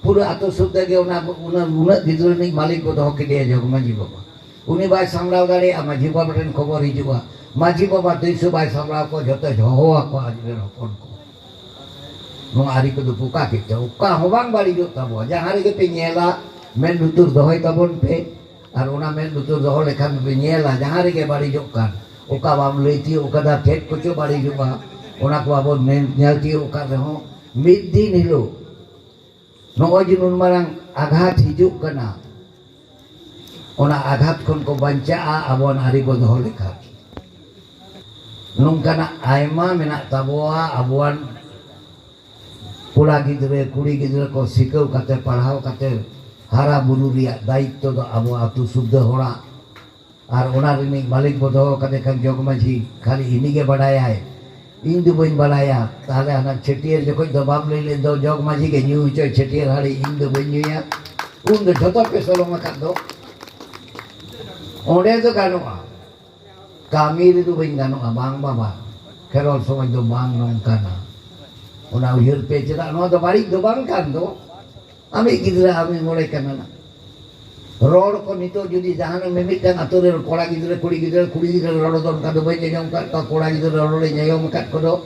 ᱯᱩᱨᱟᱹ ᱟᱛᱳ ᱥᱩᱫᱽᱫᱷᱟᱹ ᱜᱮ ᱚᱱᱟ, ᱚᱱᱟ ᱩᱱᱟᱹᱜ ᱜᱤᱫᱽᱨᱟᱹ ᱨᱤᱱᱤᱡ ᱢᱟᱹᱞᱤᱠ ᱵᱚ ᱫᱚᱦᱚ ᱠᱮᱫᱮᱭᱟ ᱡᱚᱜᱽ ᱢᱟᱹᱡᱷᱤ ᱵᱟᱵᱟ᱾ ᱩᱱᱤ ᱵᱟᱭ ᱥᱟᱢᱵᱲᱟᱣ ᱫᱟᱲᱮᱭᱟᱜᱼᱟ, ᱢᱟᱹᱡᱷᱤ ᱵᱟᱵᱟ ᱴᱷᱮᱱ ᱠᱷᱚᱵᱚᱨ ᱦᱤᱡᱩᱜᱼᱟ, ᱢᱟᱹᱡᱷᱤ ᱵᱟᱵᱟ ᱛᱤᱥ ᱦᱚᱸ ᱵᱟᱭ ᱥᱟᱢᱵᱲᱟᱣ ᱠᱚᱣᱟ, ᱡᱷᱚᱛᱚᱭ ᱦᱚᱦᱚ ᱟᱠᱚᱣᱟ ᱟᱡ ᱨᱮᱱ ᱦᱚᱯᱚᱱ ᱠᱚ᱾ ᱱᱚᱣᱟ ᱟᱹᱨᱤ ᱠᱚᱫᱚ ᱯᱚᱠᱟ ᱠᱮᱫ ᱛᱮ ᱚᱠᱟ ᱦᱚᱸ ᱵᱟᱝ ᱵᱟᱹᱲᱤᱡᱚᱜ ᱛᱟᱵᱚᱣᱟ᱾ ᱡᱟᱦᱟᱸ ᱨᱮᱜᱮ ᱯᱮ ᱧᱮᱞᱟ, ᱢᱮᱫ ᱞᱩᱛᱩᱨ ᱫᱚᱦᱚᱭ ᱛᱟᱵᱚᱱ ᱯᱮ᱾ ᱟᱨ ᱚᱱᱟ ᱢᱮᱫ ᱞᱩᱛᱩᱨ ᱫᱚᱦᱚ ᱞᱮᱠᱷᱟᱱ ᱯᱮ ᱧᱮᱞᱟ, ᱡᱟᱦᱟᱸ ᱨᱮᱜᱮ ᱵᱟᱹᱲᱤᱡᱚᱜ ᱠᱟᱱ, ᱚᱠᱟ ᱵᱟᱢ ᱞᱟᱹᱭ ᱛᱤᱭᱳᱜ ᱠᱟᱫᱟ, ᱪᱮᱫ ᱠᱚᱪᱚ ᱵᱟᱹᱲᱤᱡᱚᱜᱼᱟ, ᱚᱱᱟ ᱠᱚ ᱟᱵᱚ ᱧᱮᱞ, ᱧᱮᱞ ᱛᱤᱭᱳᱜ ᱠᱟᱫ ᱨᱮᱦᱚᱸ, ᱢᱤᱫ ᱫᱤᱱ ᱦᱤᱞᱳᱜ ᱱᱚᱜᱼᱚᱭ ᱡᱮ ᱱᱩᱱ ᱢᱟᱨᱟᱝ ᱟᱜᱷᱟᱛ ᱦᱤᱡᱩᱜ ᱠᱟᱱᱟ, ᱚᱱᱟ ᱟᱜᱷᱟᱛ ᱠᱷᱚᱱ ᱠᱚ ᱵᱟᱧᱪᱟᱜᱼᱟ ᱟᱵᱚᱣᱟᱜ ᱟᱹᱨᱤ ᱵᱚ ᱫᱚᱦᱚ ᱞᱮᱠᱷᱟᱱ᱾ ᱱᱚᱝᱠᱟᱱᱟᱜ ᱟᱭᱢᱟ ᱢᱮᱱᱟᱜ ᱛᱟᱵᱚᱣᱟ ᱟᱵᱚᱣᱟᱜ ᱠᱚᱲᱟ ᱜᱤᱫᱽᱨᱟᱹ, ᱠᱩᱲᱤ ᱜᱤᱫᱽᱨᱟᱹ ᱠᱚ ᱥᱤᱠᱷᱟᱹᱣ ᱠᱟᱛᱮ, ᱯᱟᱲᱦᱟᱣ ᱠᱟᱛᱮ ᱦᱟᱨᱟ ᱵᱩᱨᱩ ᱨᱮᱭᱟᱜ ᱫᱟᱭᱤᱛᱛᱚ ᱫᱚ ᱟᱵᱚ ᱟᱹᱛᱩ ᱥᱩᱫᱽᱫᱷᱟᱹ ᱦᱚᱲᱟᱜ᱾ ᱟᱨ ᱚᱱᱟ ᱨᱤᱱᱤᱡ ᱢᱟᱹᱞᱤᱠ ᱵᱚ ᱫᱚᱦᱚ ᱠᱟᱫᱮ ᱠᱷᱟᱱ ᱡᱚᱜᱽ ᱢᱟᱹᱡᱷᱤ, ᱠᱷᱟᱹᱞᱤ ᱤᱱᱤ ᱜᱮ ᱵᱟᱰᱟᱭᱟᱭ, ᱤᱧ ᱫᱚ ᱵᱟᱹᱧ ᱵᱟᱰᱟᱭᱟ᱾ ᱛᱟᱦᱞᱮ ᱦᱟᱱᱟ ᱪᱷᱟᱹᱴᱭᱟᱹᱨ ᱡᱚᱠᱷᱚᱡ ᱫᱚ ᱵᱟᱢ ᱞᱟᱹᱭ ᱞᱮᱫ ᱫᱚ, "ᱡᱚᱜᱽ ᱢᱟᱹᱡᱷᱤ ᱜᱮ ᱧᱩ ᱦᱚᱪᱚᱭ ᱪᱷᱟᱹᱴᱭᱟᱹᱨ ᱦᱟᱺᱰᱤ, ᱤᱧ ᱫᱚ ᱵᱟᱹᱧ ᱧᱩᱭᱟ"? ᱩᱱ ᱫᱚ ᱡᱷᱚᱛᱚ ᱯᱮ ᱥᱚᱞᱚᱝ ᱟᱠᱟᱫ ᱫᱚ᱾ ᱚᱸᱰᱮ ᱫᱚ ᱜᱟᱱᱚᱜᱼᱟ, ᱠᱟᱹᱢᱤ ᱨᱮᱫᱚ ᱵᱟᱹᱧ ᱜᱟᱱᱚᱜᱼᱟ᱾ ᱵᱟᱝ ᱵᱟᱵᱟ, ᱠᱷᱮᱨᱣᱟᱞ ᱥᱚᱢᱟᱡᱽ ᱫᱚ ᱵᱟᱝ ᱱᱚᱝᱠᱟᱱᱟ᱾ ᱚᱱᱟ ᱩᱭᱦᱟᱹᱨ ᱯᱮ, ᱪᱮᱫᱟᱜ ᱱᱚᱣᱟ ᱫᱚ ᱵᱟᱹᱲᱤᱡ ᱫᱚ ᱵᱟᱝ ᱠᱟᱱ ᱫᱚ? ᱟᱢᱤᱡ ᱜᱤᱫᱽᱨᱟᱹ ᱟᱢᱤᱡ ᱢᱚᱱᱮ ᱠᱟᱱᱟ ᱱᱟ᱾ ᱨᱚᱲ ᱠᱚ ᱱᱤᱛᱚᱜ ᱡᱩᱫᱤ ᱡᱟᱦᱟᱱᱟᱜ ᱢᱤᱢᱤᱫᱴᱟᱝ ᱟᱛᱳ ᱨᱮ ᱠᱚᱲᱟ ᱜᱤᱫᱽᱨᱟᱹ, ᱠᱩᱲᱤ ᱜᱤᱫᱽᱨᱟᱹ, ᱠᱩᱲᱤ ᱜᱤᱫᱽᱨᱟᱹ ᱨᱚᱲ ᱫᱚ ᱚᱱᱠᱟ ᱫᱚ ᱵᱟᱹᱧ ᱟᱸᱡᱚᱢ ᱟᱠᱟᱫ ᱠᱚᱣᱟ, ᱠᱚᱲᱟ ᱜᱤᱫᱽᱨᱟᱹ ᱨᱚᱲ ᱞᱤᱧ ᱟᱸᱡᱚᱢ ᱟᱠᱟᱫ ᱠᱚᱫᱚ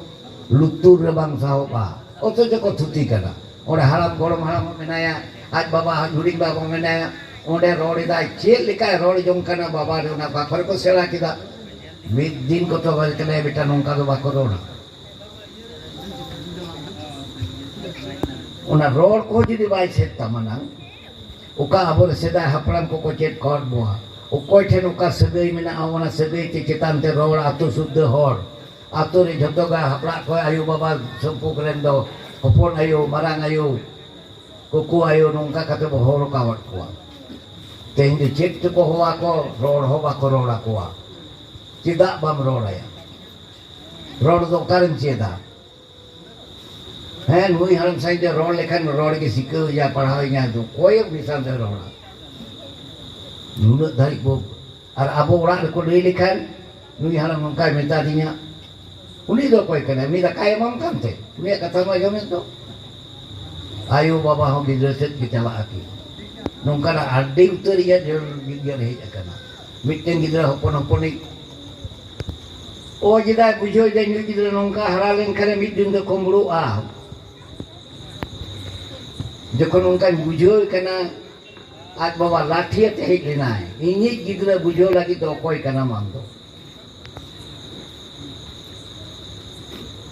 ᱞᱩᱛᱩᱨ ᱨᱮ ᱵᱟᱝ ᱥᱟᱦᱚᱵᱼᱟ, ᱚᱛᱷᱚᱪᱚ ᱠᱚ ᱛᱷᱩᱛᱤ ᱠᱟᱱᱟ᱾ ᱚᱸᱰᱮ ᱦᱟᱲᱟᱢ ᱜᱚᱲᱚᱢ ᱦᱟᱲᱟᱢ ᱦᱚᱸ ᱢᱮᱱᱟᱭᱟ, ᱟᱡ ᱵᱟᱵᱟ ᱦᱚᱸ, ᱦᱩᱰᱤᱧ ᱵᱟᱵᱟ ᱦᱚᱸ ᱢᱮᱱᱟᱭᱟ, ᱚᱸᱰᱮ ᱨᱚᱲ ᱮᱫᱟᱭ, ᱪᱮᱫ ᱞᱮᱠᱟᱭ ᱨᱚᱲ ᱡᱚᱝ ᱠᱟᱱᱟ ᱵᱟᱵᱟ ᱨᱮ, ᱚᱱᱟ ᱚᱠᱟ ᱠᱚᱨᱮ ᱠᱚ ᱥᱮᱬᱟ ᱠᱮᱫᱟ? ᱢᱤᱫ ᱫᱤᱱ ᱠᱚ ᱛᱚᱵᱮ ᱠᱟᱱᱟᱭ ᱵᱮᱴᱟ, ᱱᱚᱝᱠᱟ ᱫᱚ ᱵᱟᱠᱚ ᱨᱚᱲᱟ᱾ ᱚᱱᱟ ᱨᱚᱲ ᱠᱚ ᱡᱩᱫᱤ ᱵᱟᱭ ᱪᱮᱫ ᱛᱟᱢᱟ ᱱᱟᱝ, ᱚᱠᱟ ᱟᱵᱚᱨᱮ ᱥᱮᱫᱟᱭ ᱦᱟᱯᱲᱟᱢ ᱠᱚᱠᱚ ᱪᱮᱫ ᱠᱟᱣᱟᱫ ᱵᱚᱣᱟ, ᱚᱠᱚᱭ ᱴᱷᱮᱱ ᱚᱠᱟ ᱥᱟᱹᱜᱟᱹᱭ ᱢᱮᱱᱟᱜᱼᱟ, ᱚᱱᱟ ᱥᱟᱹᱜᱟᱹᱭ ᱛᱮ ᱪᱮᱛᱟᱱ ᱛᱮ ᱨᱚᱲ, ᱟᱛᱳ ᱥᱩᱫᱽᱫᱷᱟᱹ ᱦᱚᱲ, ᱟᱛᱳ ᱨᱮ ᱡᱷᱚᱛᱚ ᱜᱮ ᱦᱟᱯᱲᱟᱜ ᱠᱷᱚᱱ ᱟᱭᱳ ᱵᱟᱵᱟ ᱥᱚᱢᱯᱩᱠ ᱨᱮᱱ ᱫᱚ ᱦᱚᱯᱚᱱ ᱟᱭᱳ, ᱢᱟᱨᱟᱝ ᱟᱭᱳ, ᱠᱩᱠᱩ ᱟᱭᱳ, ᱱᱚᱝᱠᱟ ᱠᱟᱛᱮ ᱵᱚ ᱦᱚᱦᱚ ᱨᱟᱠᱟᱣᱟᱫ ᱠᱚᱣᱟ᱾ ᱛᱮᱦᱮᱧ ᱫᱚ ᱪᱮᱫ ᱪᱚᱠᱚ ᱦᱚᱦᱚᱣᱟ ᱠᱚ, ᱨᱚᱲ ᱦᱚᱸ ᱵᱟᱠᱚ ᱨᱚᱲ ᱟᱠᱚᱣᱟ᱾ ᱪᱮᱫᱟᱜ ᱵᱟᱢ ᱨᱚᱲ ᱟᱭᱟ? ᱨᱚᱲ ᱫᱚ ᱚᱠᱟᱨᱮᱢ ᱪᱮᱫᱟ? ᱦᱮᱸ, ᱱᱩᱭ ᱦᱟᱲᱟᱢ ᱥᱟᱶᱛᱮ ᱨᱚᱲ ᱞᱮᱠᱷᱟᱱ ᱨᱚᱲ ᱜᱮ ᱥᱤᱠᱷᱟᱹᱣ ᱮᱭᱟ, ᱯᱟᱲᱦᱟᱣ ᱮᱭᱟ, ᱟᱫᱚ ᱚᱠᱚᱭ ᱩᱱᱤ ᱥᱟᱶᱛᱮ ᱨᱚᱲᱟ? ᱱᱩᱱᱟᱹᱜ ᱫᱷᱟᱹᱨᱤᱡ ᱵᱚ, ᱟᱨ ᱟᱵᱚ ᱚᱲᱟᱜ ᱨᱮᱠᱚ ᱞᱟᱹᱭ ᱞᱮᱠᱷᱟᱱ, "ᱱᱩᱭ ᱦᱟᱲᱟᱢ ᱱᱚᱝᱠᱟᱭ ᱢᱮᱛᱟ ᱫᱤᱧᱟ", ᱩᱱᱤ ᱫᱚ ᱚᱠᱚᱭ ᱠᱟᱱᱟᱭ? ᱩᱱᱤ ᱫᱟᱠᱟᱭ ᱮᱢᱟᱢ ᱠᱟᱱ ᱛᱮ, ᱩᱱᱤᱭᱟᱜ ᱠᱟᱛᱷᱟ ᱢᱟ ᱟᱸᱡᱚᱢᱮᱫ ᱫᱚ᱾ ᱟᱭᱳ ᱵᱟᱵᱟ ᱦᱚᱸ ᱜᱤᱫᱽᱨᱟᱹ ᱥᱮᱫ ᱜᱮ ᱪᱟᱞᱟᱜ ᱟᱹᱠᱤᱱ᱾ ᱱᱚᱝᱠᱟᱱᱟᱜ ᱟᱹᱰᱤ ᱩᱛᱟᱹᱨ ᱤᱭᱟᱹ ᱡᱚ-, ᱜᱤᱫᱽᱨᱟᱹ ᱦᱮᱡ ᱟᱠᱟᱱᱟ᱾ ᱢᱤᱫᱴᱮᱱ ᱜᱤᱫᱽᱨᱟᱹ ᱦᱚᱯᱚᱱ ᱦᱚᱯᱚᱱᱤᱡ ᱚ ᱡᱮᱫᱟᱭ ᱵᱩᱡᱷᱟᱹᱣ ᱫᱟᱭ, ᱱᱩᱭ ᱜᱤᱫᱽᱨᱟᱹ ᱱᱚᱝᱠᱟ ᱦᱟᱨᱟ ᱞᱮᱱᱠᱷᱟᱱᱮ ᱢᱤᱫ ᱫᱤᱱ ᱫᱚ ᱠᱩᱢᱵᱽᱲᱩᱜᱼᱟ᱾ ᱡᱚᱠᱷᱚᱱ ᱚᱱᱠᱟᱧ ᱵᱩᱡᱷᱟᱹᱣ ᱠᱟᱱᱟ, ᱟᱡ ᱵᱟᱵᱟ ᱞᱟᱴᱷᱤ ᱟᱛᱮ ᱦᱮᱡ ᱞᱮᱱᱟᱭ, ᱤᱧᱤᱡ ᱜᱤᱫᱽᱨᱟᱹ ᱵᱩᱡᱷᱟᱹᱣ ᱞᱟᱹᱜᱤᱫ ᱫᱚ ᱚᱠᱚᱭ ᱠᱟᱱᱟᱢ ᱟᱢ ᱫᱚ?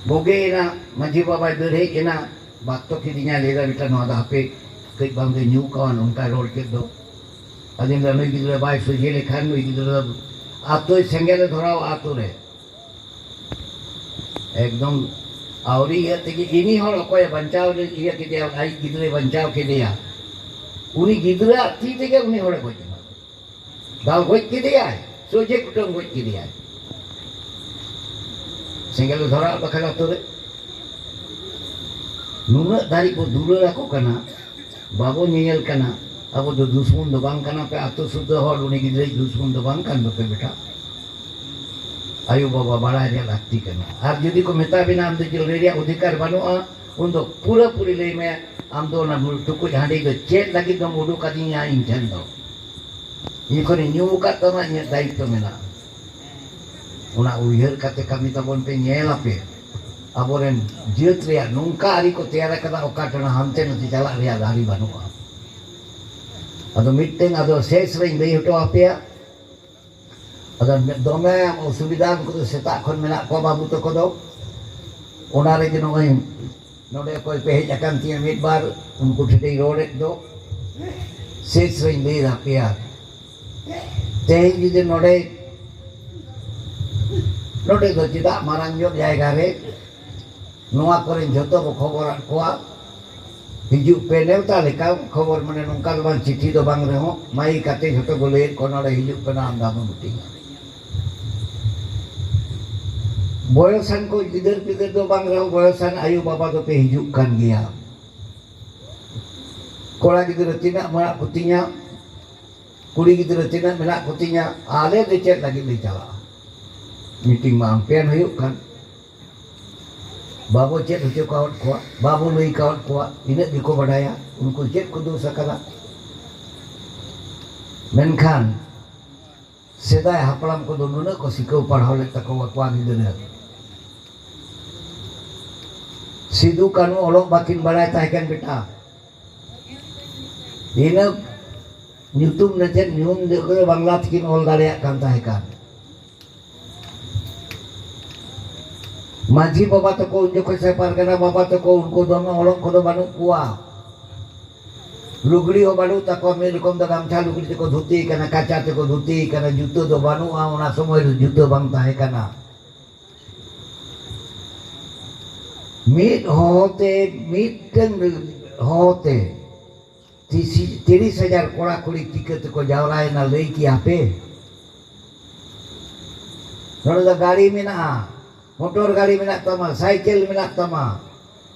ᱵᱩᱜᱤᱭᱮᱱᱟ, ᱢᱟᱹᱡᱷᱤ ᱵᱟᱵᱟᱭ ᱫᱟᱹᱲ ᱦᱮᱡ ᱮᱱᱟ, ᱵᱟᱠᱛᱚ ᱠᱤᱫᱤᱧᱟᱭ, ᱞᱟᱹᱭᱫᱟ, "ᱵᱮᱴᱟ, ᱱᱚᱣᱟ ᱫᱚ ᱦᱟᱯᱮ, ᱠᱟᱹᱡ ᱵᱟᱝ ᱫᱚ ᱧᱩ ᱠᱟᱣᱟ", ᱱᱚᱝᱠᱟᱭ ᱨᱚᱲ ᱠᱮᱫ ᱫᱚ᱾ ᱟᱫᱚᱧ ᱞᱟᱹᱭᱫᱟ, ᱱᱩᱭ ᱜᱤᱫᱽᱨᱟᱹ ᱵᱟᱭ ᱥᱚᱡᱷᱮ ᱞᱮᱠᱷᱟᱱ, ᱱᱩᱭ ᱜᱤᱫᱽᱨᱟᱹ ᱫᱚ ᱟᱛᱳᱭ ᱥᱮᱸᱜᱮᱞᱮ ᱫᱷᱚᱨᱟᱣᱟ ᱟᱛᱳ ᱨᱮ᱾ ᱮᱠᱫᱚᱢ ᱟᱹᱣᱨᱤ ᱤᱭᱟᱹ ᱛᱮᱜᱮ ᱤᱱᱤ ᱦᱚᱲ ᱚᱠᱚᱭᱮ ᱵᱟᱧᱪᱟᱣ ᱞᱮ-, ᱤᱭᱟᱹ ᱠᱮᱫᱮᱭᱟ, ᱟᱡ ᱜᱤᱫᱽᱨᱟᱹᱭ ᱵᱟᱧᱪᱟᱣ ᱠᱮᱫᱮᱭᱟ, ᱩᱱᱤ ᱜᱤᱫᱽᱨᱟᱹᱣᱟᱜ ᱛᱤ ᱛᱮᱜᱮ ᱩᱱᱤ ᱦᱚᱲᱮ ᱜᱚᱡ ᱮᱱᱟ᱾ ᱫᱟᱞ ᱜᱚᱡ ᱠᱮᱫᱮᱭᱟᱭ, ᱥᱚᱡᱷᱮ ᱠᱩᱴᱟᱹᱢ ᱜᱚᱡ ᱠᱮᱫᱮᱭᱟᱭ᱾ ᱥᱮᱸᱜᱮᱞ ᱫᱷᱚᱨᱟᱣ ᱵᱟᱠᱷᱨᱟ ᱟᱛᱳ ᱨᱮ᱾ ᱱᱩᱱᱟᱹᱜ ᱫᱷᱟᱹᱨᱤᱡ ᱵᱚ ᱫᱩᱞᱟᱹᱲ ᱟᱠᱚ ᱠᱟᱱᱟ, ᱵᱟᱵᱚ ᱧᱮᱧᱮᱞ ᱠᱟᱱᱟ᱾ ᱟᱵᱚ ᱫᱚ ᱫᱩᱥᱢᱚᱱ ᱫᱚ ᱵᱟᱝ ᱠᱟᱱᱟ ᱯᱮ, ᱟᱛᱳ ᱥᱩᱫᱷᱟᱹ ᱦᱚᱲ ᱩᱱᱤ ᱜᱤᱫᱽᱨᱟᱹᱭ ᱫᱩᱥᱢᱚᱱ ᱫᱚ ᱵᱟᱝ ᱠᱟᱱ ᱫᱚᱯᱮ ᱵᱮᱴᱟ᱾ ᱟᱭᱳ ᱵᱟᱵᱟ ᱵᱟᱲᱟᱭ ᱨᱮᱭᱟᱜ ᱞᱟᱹᱠᱛᱤ ᱠᱟᱱᱟ᱾ ᱟᱨ ᱡᱩᱫᱤ ᱠᱚ ᱢᱮᱛᱟ ᱵᱤᱱᱟ ᱟᱢ ᱫᱚ ᱡᱮ ᱞᱟᱹᱭ ᱨᱮᱭᱟᱜ ᱚᱫᱷᱤᱠᱟᱨ ᱵᱟᱹᱱᱩᱜᱼᱟ, ᱩᱱ ᱫᱚ ᱯᱩᱨᱟᱹ ᱯᱩᱨᱤ ᱞᱟᱹᱭ ᱢᱮ, ᱟᱢ ᱫᱚ ᱚᱱᱟ ᱴᱩᱠᱩᱡ ᱦᱟᱺᱰᱤ ᱫᱚ ᱪᱮᱫ ᱞᱟᱹᱜᱤᱫ ᱫᱚᱢ ᱩᱰᱩᱠ ᱟᱹᱫᱤᱧᱟ ᱤᱧ ᱴᱷᱮᱱ ᱫᱚ? ᱤᱧ ᱠᱷᱚᱱᱤᱧ ᱧᱩ ᱟᱠᱟᱫ ᱛᱟᱢᱟ, ᱤᱧᱟᱹᱜ ᱫᱟᱭᱤᱛᱛᱚ ᱢᱮᱱᱟᱜᱼᱟ᱾ ᱚᱱᱟ ᱩᱭᱦᱟᱹᱨ ᱠᱟᱛᱮ ᱠᱟᱹᱢᱤ ᱛᱟᱵᱚᱱ ᱯᱮ, ᱧᱮᱞ ᱟᱯᱮ ᱟᱵᱚᱨᱮᱱ ᱡᱟᱹᱛ ᱨᱮᱭᱟᱜ ᱱᱚᱝᱠᱟ ᱟᱹᱨᱤ ᱠᱚ ᱛᱮᱭᱟᱨ ᱟᱠᱟᱫᱟ, ᱚᱠᱟ ᱴᱷᱮᱱ ᱦᱟᱱᱛᱮ ᱱᱟᱛᱮ ᱪᱟᱞᱟᱜ ᱨᱮᱭᱟᱜ ᱟᱹᱨᱤ ᱵᱟᱹᱱᱩᱜᱼᱟ᱾ ᱟᱫᱚ ᱢᱤᱫᱴᱮᱱ ᱟᱫᱚ ᱥᱮᱥ ᱨᱮᱧ ᱞᱟᱹᱭ ᱦᱚᱴᱚ ᱟᱯᱮᱭᱟ᱾ ᱟᱫᱚ ᱫᱚᱢᱮ ᱚᱥᱩᱵᱤᱫᱷᱟ, ᱩᱱᱠᱩ ᱫᱚ ᱥᱮᱛᱟᱜ ᱠᱷᱚᱱ ᱢᱮᱱᱟᱜ ᱠᱚᱣᱟ ᱵᱟᱹᱵᱩ ᱛᱟᱠᱚ ᱫᱚ᱾ ᱚᱱᱟ ᱨᱮᱜᱮ ᱱᱚᱜᱼᱚᱭ ᱱᱚᱰᱮ ᱚᱠᱚᱭ ᱯᱮ ᱦᱮᱡ ᱟᱠᱟᱱ ᱛᱤᱧᱟᱹ, ᱢᱤᱫ ᱵᱟᱨ ᱩᱱᱠᱩ ᱴᱷᱮᱱ ᱤᱧ ᱨᱚᱲᱮᱫ ᱫᱚ᱾ ᱥᱮᱥ ᱨᱮᱧ ᱞᱟᱹᱭ ᱟᱯᱮᱭᱟ, ᱛᱮᱦᱮᱧ ᱡᱩᱫᱤ ᱱᱚᱰᱮ, ᱱᱚᱰᱮ ᱫᱚ ᱪᱮᱫᱟᱜ ᱢᱟᱨᱟᱝ ᱧᱚᱜ ᱡᱟᱭᱜᱟ ᱨᱮ ᱱᱚᱣᱟ ᱠᱚᱨᱮᱱ ᱡᱷᱚᱛᱚ ᱵᱚ ᱠᱷᱚᱵᱚᱨᱟᱫ ᱠᱚᱣᱟ᱾ ᱦᱤᱡᱩᱜ ᱯᱮ ᱱᱮᱣᱛᱟ ᱞᱮᱠᱟ ᱠᱷᱚᱵᱚᱨ, ᱢᱟᱱᱮ ᱱᱚᱝᱠᱟ ᱫᱚ ᱵᱟᱝ, ᱪᱤᱴᱷᱤ ᱫᱚ ᱵᱟᱝ ᱨᱮᱦᱚᱸ ᱢᱟᱭᱤᱠ ᱟᱛᱮ ᱡᱷᱚᱛᱚ ᱠᱚ ᱞᱟᱹᱭᱮᱫ ᱠᱚᱣᱟ, "ᱱᱚᱰᱮ ᱦᱤᱡᱩᱜ ᱯᱮ, ᱟᱢᱫᱟ ᱵᱚᱱ ᱢᱤᱴᱤᱝᱟ᱾" ᱵᱚᱭᱚᱥᱟᱱ ᱠᱚ ᱜᱤᱫᱟᱹᱨ ᱯᱤᱫᱟᱹᱨ ᱫᱚ ᱵᱟᱝ ᱨᱮᱦᱚᱸ, ᱵᱚᱭᱚᱥᱟᱱ ᱟᱭᱳ ᱵᱟᱵᱟ ᱫᱚᱯᱮ ᱦᱤᱡᱩᱜ ᱠᱟᱱ ᱜᱮᱭᱟ᱾ ᱠᱚᱲᱟ ᱜᱤᱫᱽᱨᱟᱹ ᱛᱤᱱᱟᱹᱜ ᱢᱮᱱᱟᱜ ᱠᱚᱛᱤᱧᱟ, ᱠᱩᱲᱤ ᱜᱤᱫᱽᱨᱟᱹ ᱛᱤᱱᱟᱹᱜ ᱢᱮᱱᱟᱜ ᱠᱚᱛᱤᱧᱟ, ᱟᱞᱮ ᱫᱚ ᱪᱮᱫ ᱞᱟᱹᱜᱤᱫ ᱞᱮ ᱪᱟᱞᱟᱜᱼᱟ? ᱢᱤᱴᱤᱝ ᱢᱟ ᱟᱢᱯᱮᱱ ᱦᱩᱭᱩᱜ ᱠᱟᱱ᱾ ᱵᱟᱵᱚ ᱪᱮᱫ ᱦᱚᱪᱚ ᱠᱟᱣᱟᱫ ᱠᱚᱣᱟ, ᱵᱟᱵᱚ ᱞᱟᱹᱭ ᱠᱟᱣᱟᱫ ᱠᱚᱣᱟ, ᱤᱱᱟᱹᱜ ᱜᱮᱠᱚ ᱵᱟᱰᱟᱭᱟ᱾ ᱩᱱᱠᱩ ᱪᱮᱫ ᱠᱚ ᱫᱳᱥ ᱟᱠᱟᱫᱟ? ᱢᱮᱱᱠᱷᱟᱱ ᱥᱮᱫᱟᱭ ᱦᱟᱯᱲᱟᱢ ᱠᱚᱫᱚ ᱱᱩᱱᱟᱹᱜ ᱠᱚ ᱥᱤᱠᱷᱟᱹᱣ ᱯᱟᱲᱦᱟᱣ ᱞᱮᱫ ᱛᱟᱠᱚᱣᱟ ᱠᱚᱲᱟ ᱜᱤᱫᱽᱨᱟᱹ᱾ ᱥᱤᱫᱩ ᱠᱟᱹᱱᱦᱩ ᱚᱞᱚᱜ ᱵᱟᱹᱠᱤᱱ ᱵᱟᱲᱟᱭ ᱛᱟᱦᱮᱸ ᱠᱟᱱ ᱵᱮᱴᱟ᱾ ᱤᱱᱟᱹ ᱧᱩᱛᱩᱢ ᱱᱮᱪᱮᱫ ᱧᱩᱢ ᱡᱚᱠᱷᱚᱱ ᱵᱟᱝᱞᱟ ᱛᱮᱠᱤᱱ ᱚᱞ ᱫᱟᱲᱮᱭᱟᱜ ᱠᱟᱱ ᱛᱟᱦᱮᱸ ᱠᱟᱱ᱾ ᱢᱟᱹᱡᱷᱤ ᱵᱟᱵᱟ ᱛᱟᱠᱚ ᱩᱱ ᱡᱚᱠᱷᱚᱱ ᱥᱮ ᱯᱟᱨᱜᱟᱱᱟ ᱵᱟᱵᱟ ᱛᱟᱠᱚ, ᱩᱱᱠᱩ ᱫᱚᱢᱮ ᱚᱞᱚᱜ ᱠᱚᱫᱚ ᱵᱟᱹᱱᱩᱜ ᱠᱚᱣᱟ᱾ ᱞᱩᱜᱽᱲᱤ ᱦᱚᱸ ᱵᱟᱹᱱᱩᱜ ᱛᱟᱠᱚᱣᱟ, ᱢᱤᱫ ᱨᱚᱠᱚᱢ ᱫᱚ ᱜᱟᱢᱪᱷᱟ ᱞᱩᱜᱽᱲᱤ ᱛᱮᱠᱚ ᱫᱷᱩᱛᱤ ᱠᱟᱱᱟ, ᱠᱟᱪᱟ ᱛᱮᱠᱚ ᱫᱷᱩᱛᱤ ᱠᱟᱱᱟ, ᱡᱩᱛᱟᱹ ᱫᱚ ᱵᱟᱹᱱᱩᱜᱼᱟ, ᱚᱱᱟ ᱥᱚᱢᱚᱭ ᱨᱮ ᱡᱩᱛᱟᱹ ᱵᱟᱝ ᱛᱟᱦᱮᱸ ᱠᱟᱱᱟ᱾ ᱢᱤᱫ ᱦᱚᱦᱚᱛᱮ, ᱢᱤᱫᱴᱟᱝ ᱦᱚᱦᱚᱛᱮ ᱛᱤᱥᱤ-, ᱛᱤᱨᱤᱥ ᱦᱟᱡᱟᱨ ᱠᱚᱲᱟ ᱠᱩᱲᱤ ᱪᱤᱠᱟᱹ ᱛᱮᱠᱚ ᱡᱟᱣᱨᱟᱭᱮᱱᱟ ᱞᱟᱹᱭ ᱠᱮᱭᱟ ᱯᱮ? ᱱᱚᱰᱮ ᱫᱚ ᱜᱟᱹᱲᱤ ᱢᱮᱱᱟᱜᱼᱟ, ᱢᱚᱴᱚᱨ ᱜᱟᱹᱲᱤ ᱢᱮᱱᱟᱜ ᱛᱟᱢᱟ, ᱥᱟᱭᱠᱮᱞ ᱢᱮᱱᱟᱜ ᱛᱟᱢᱟ,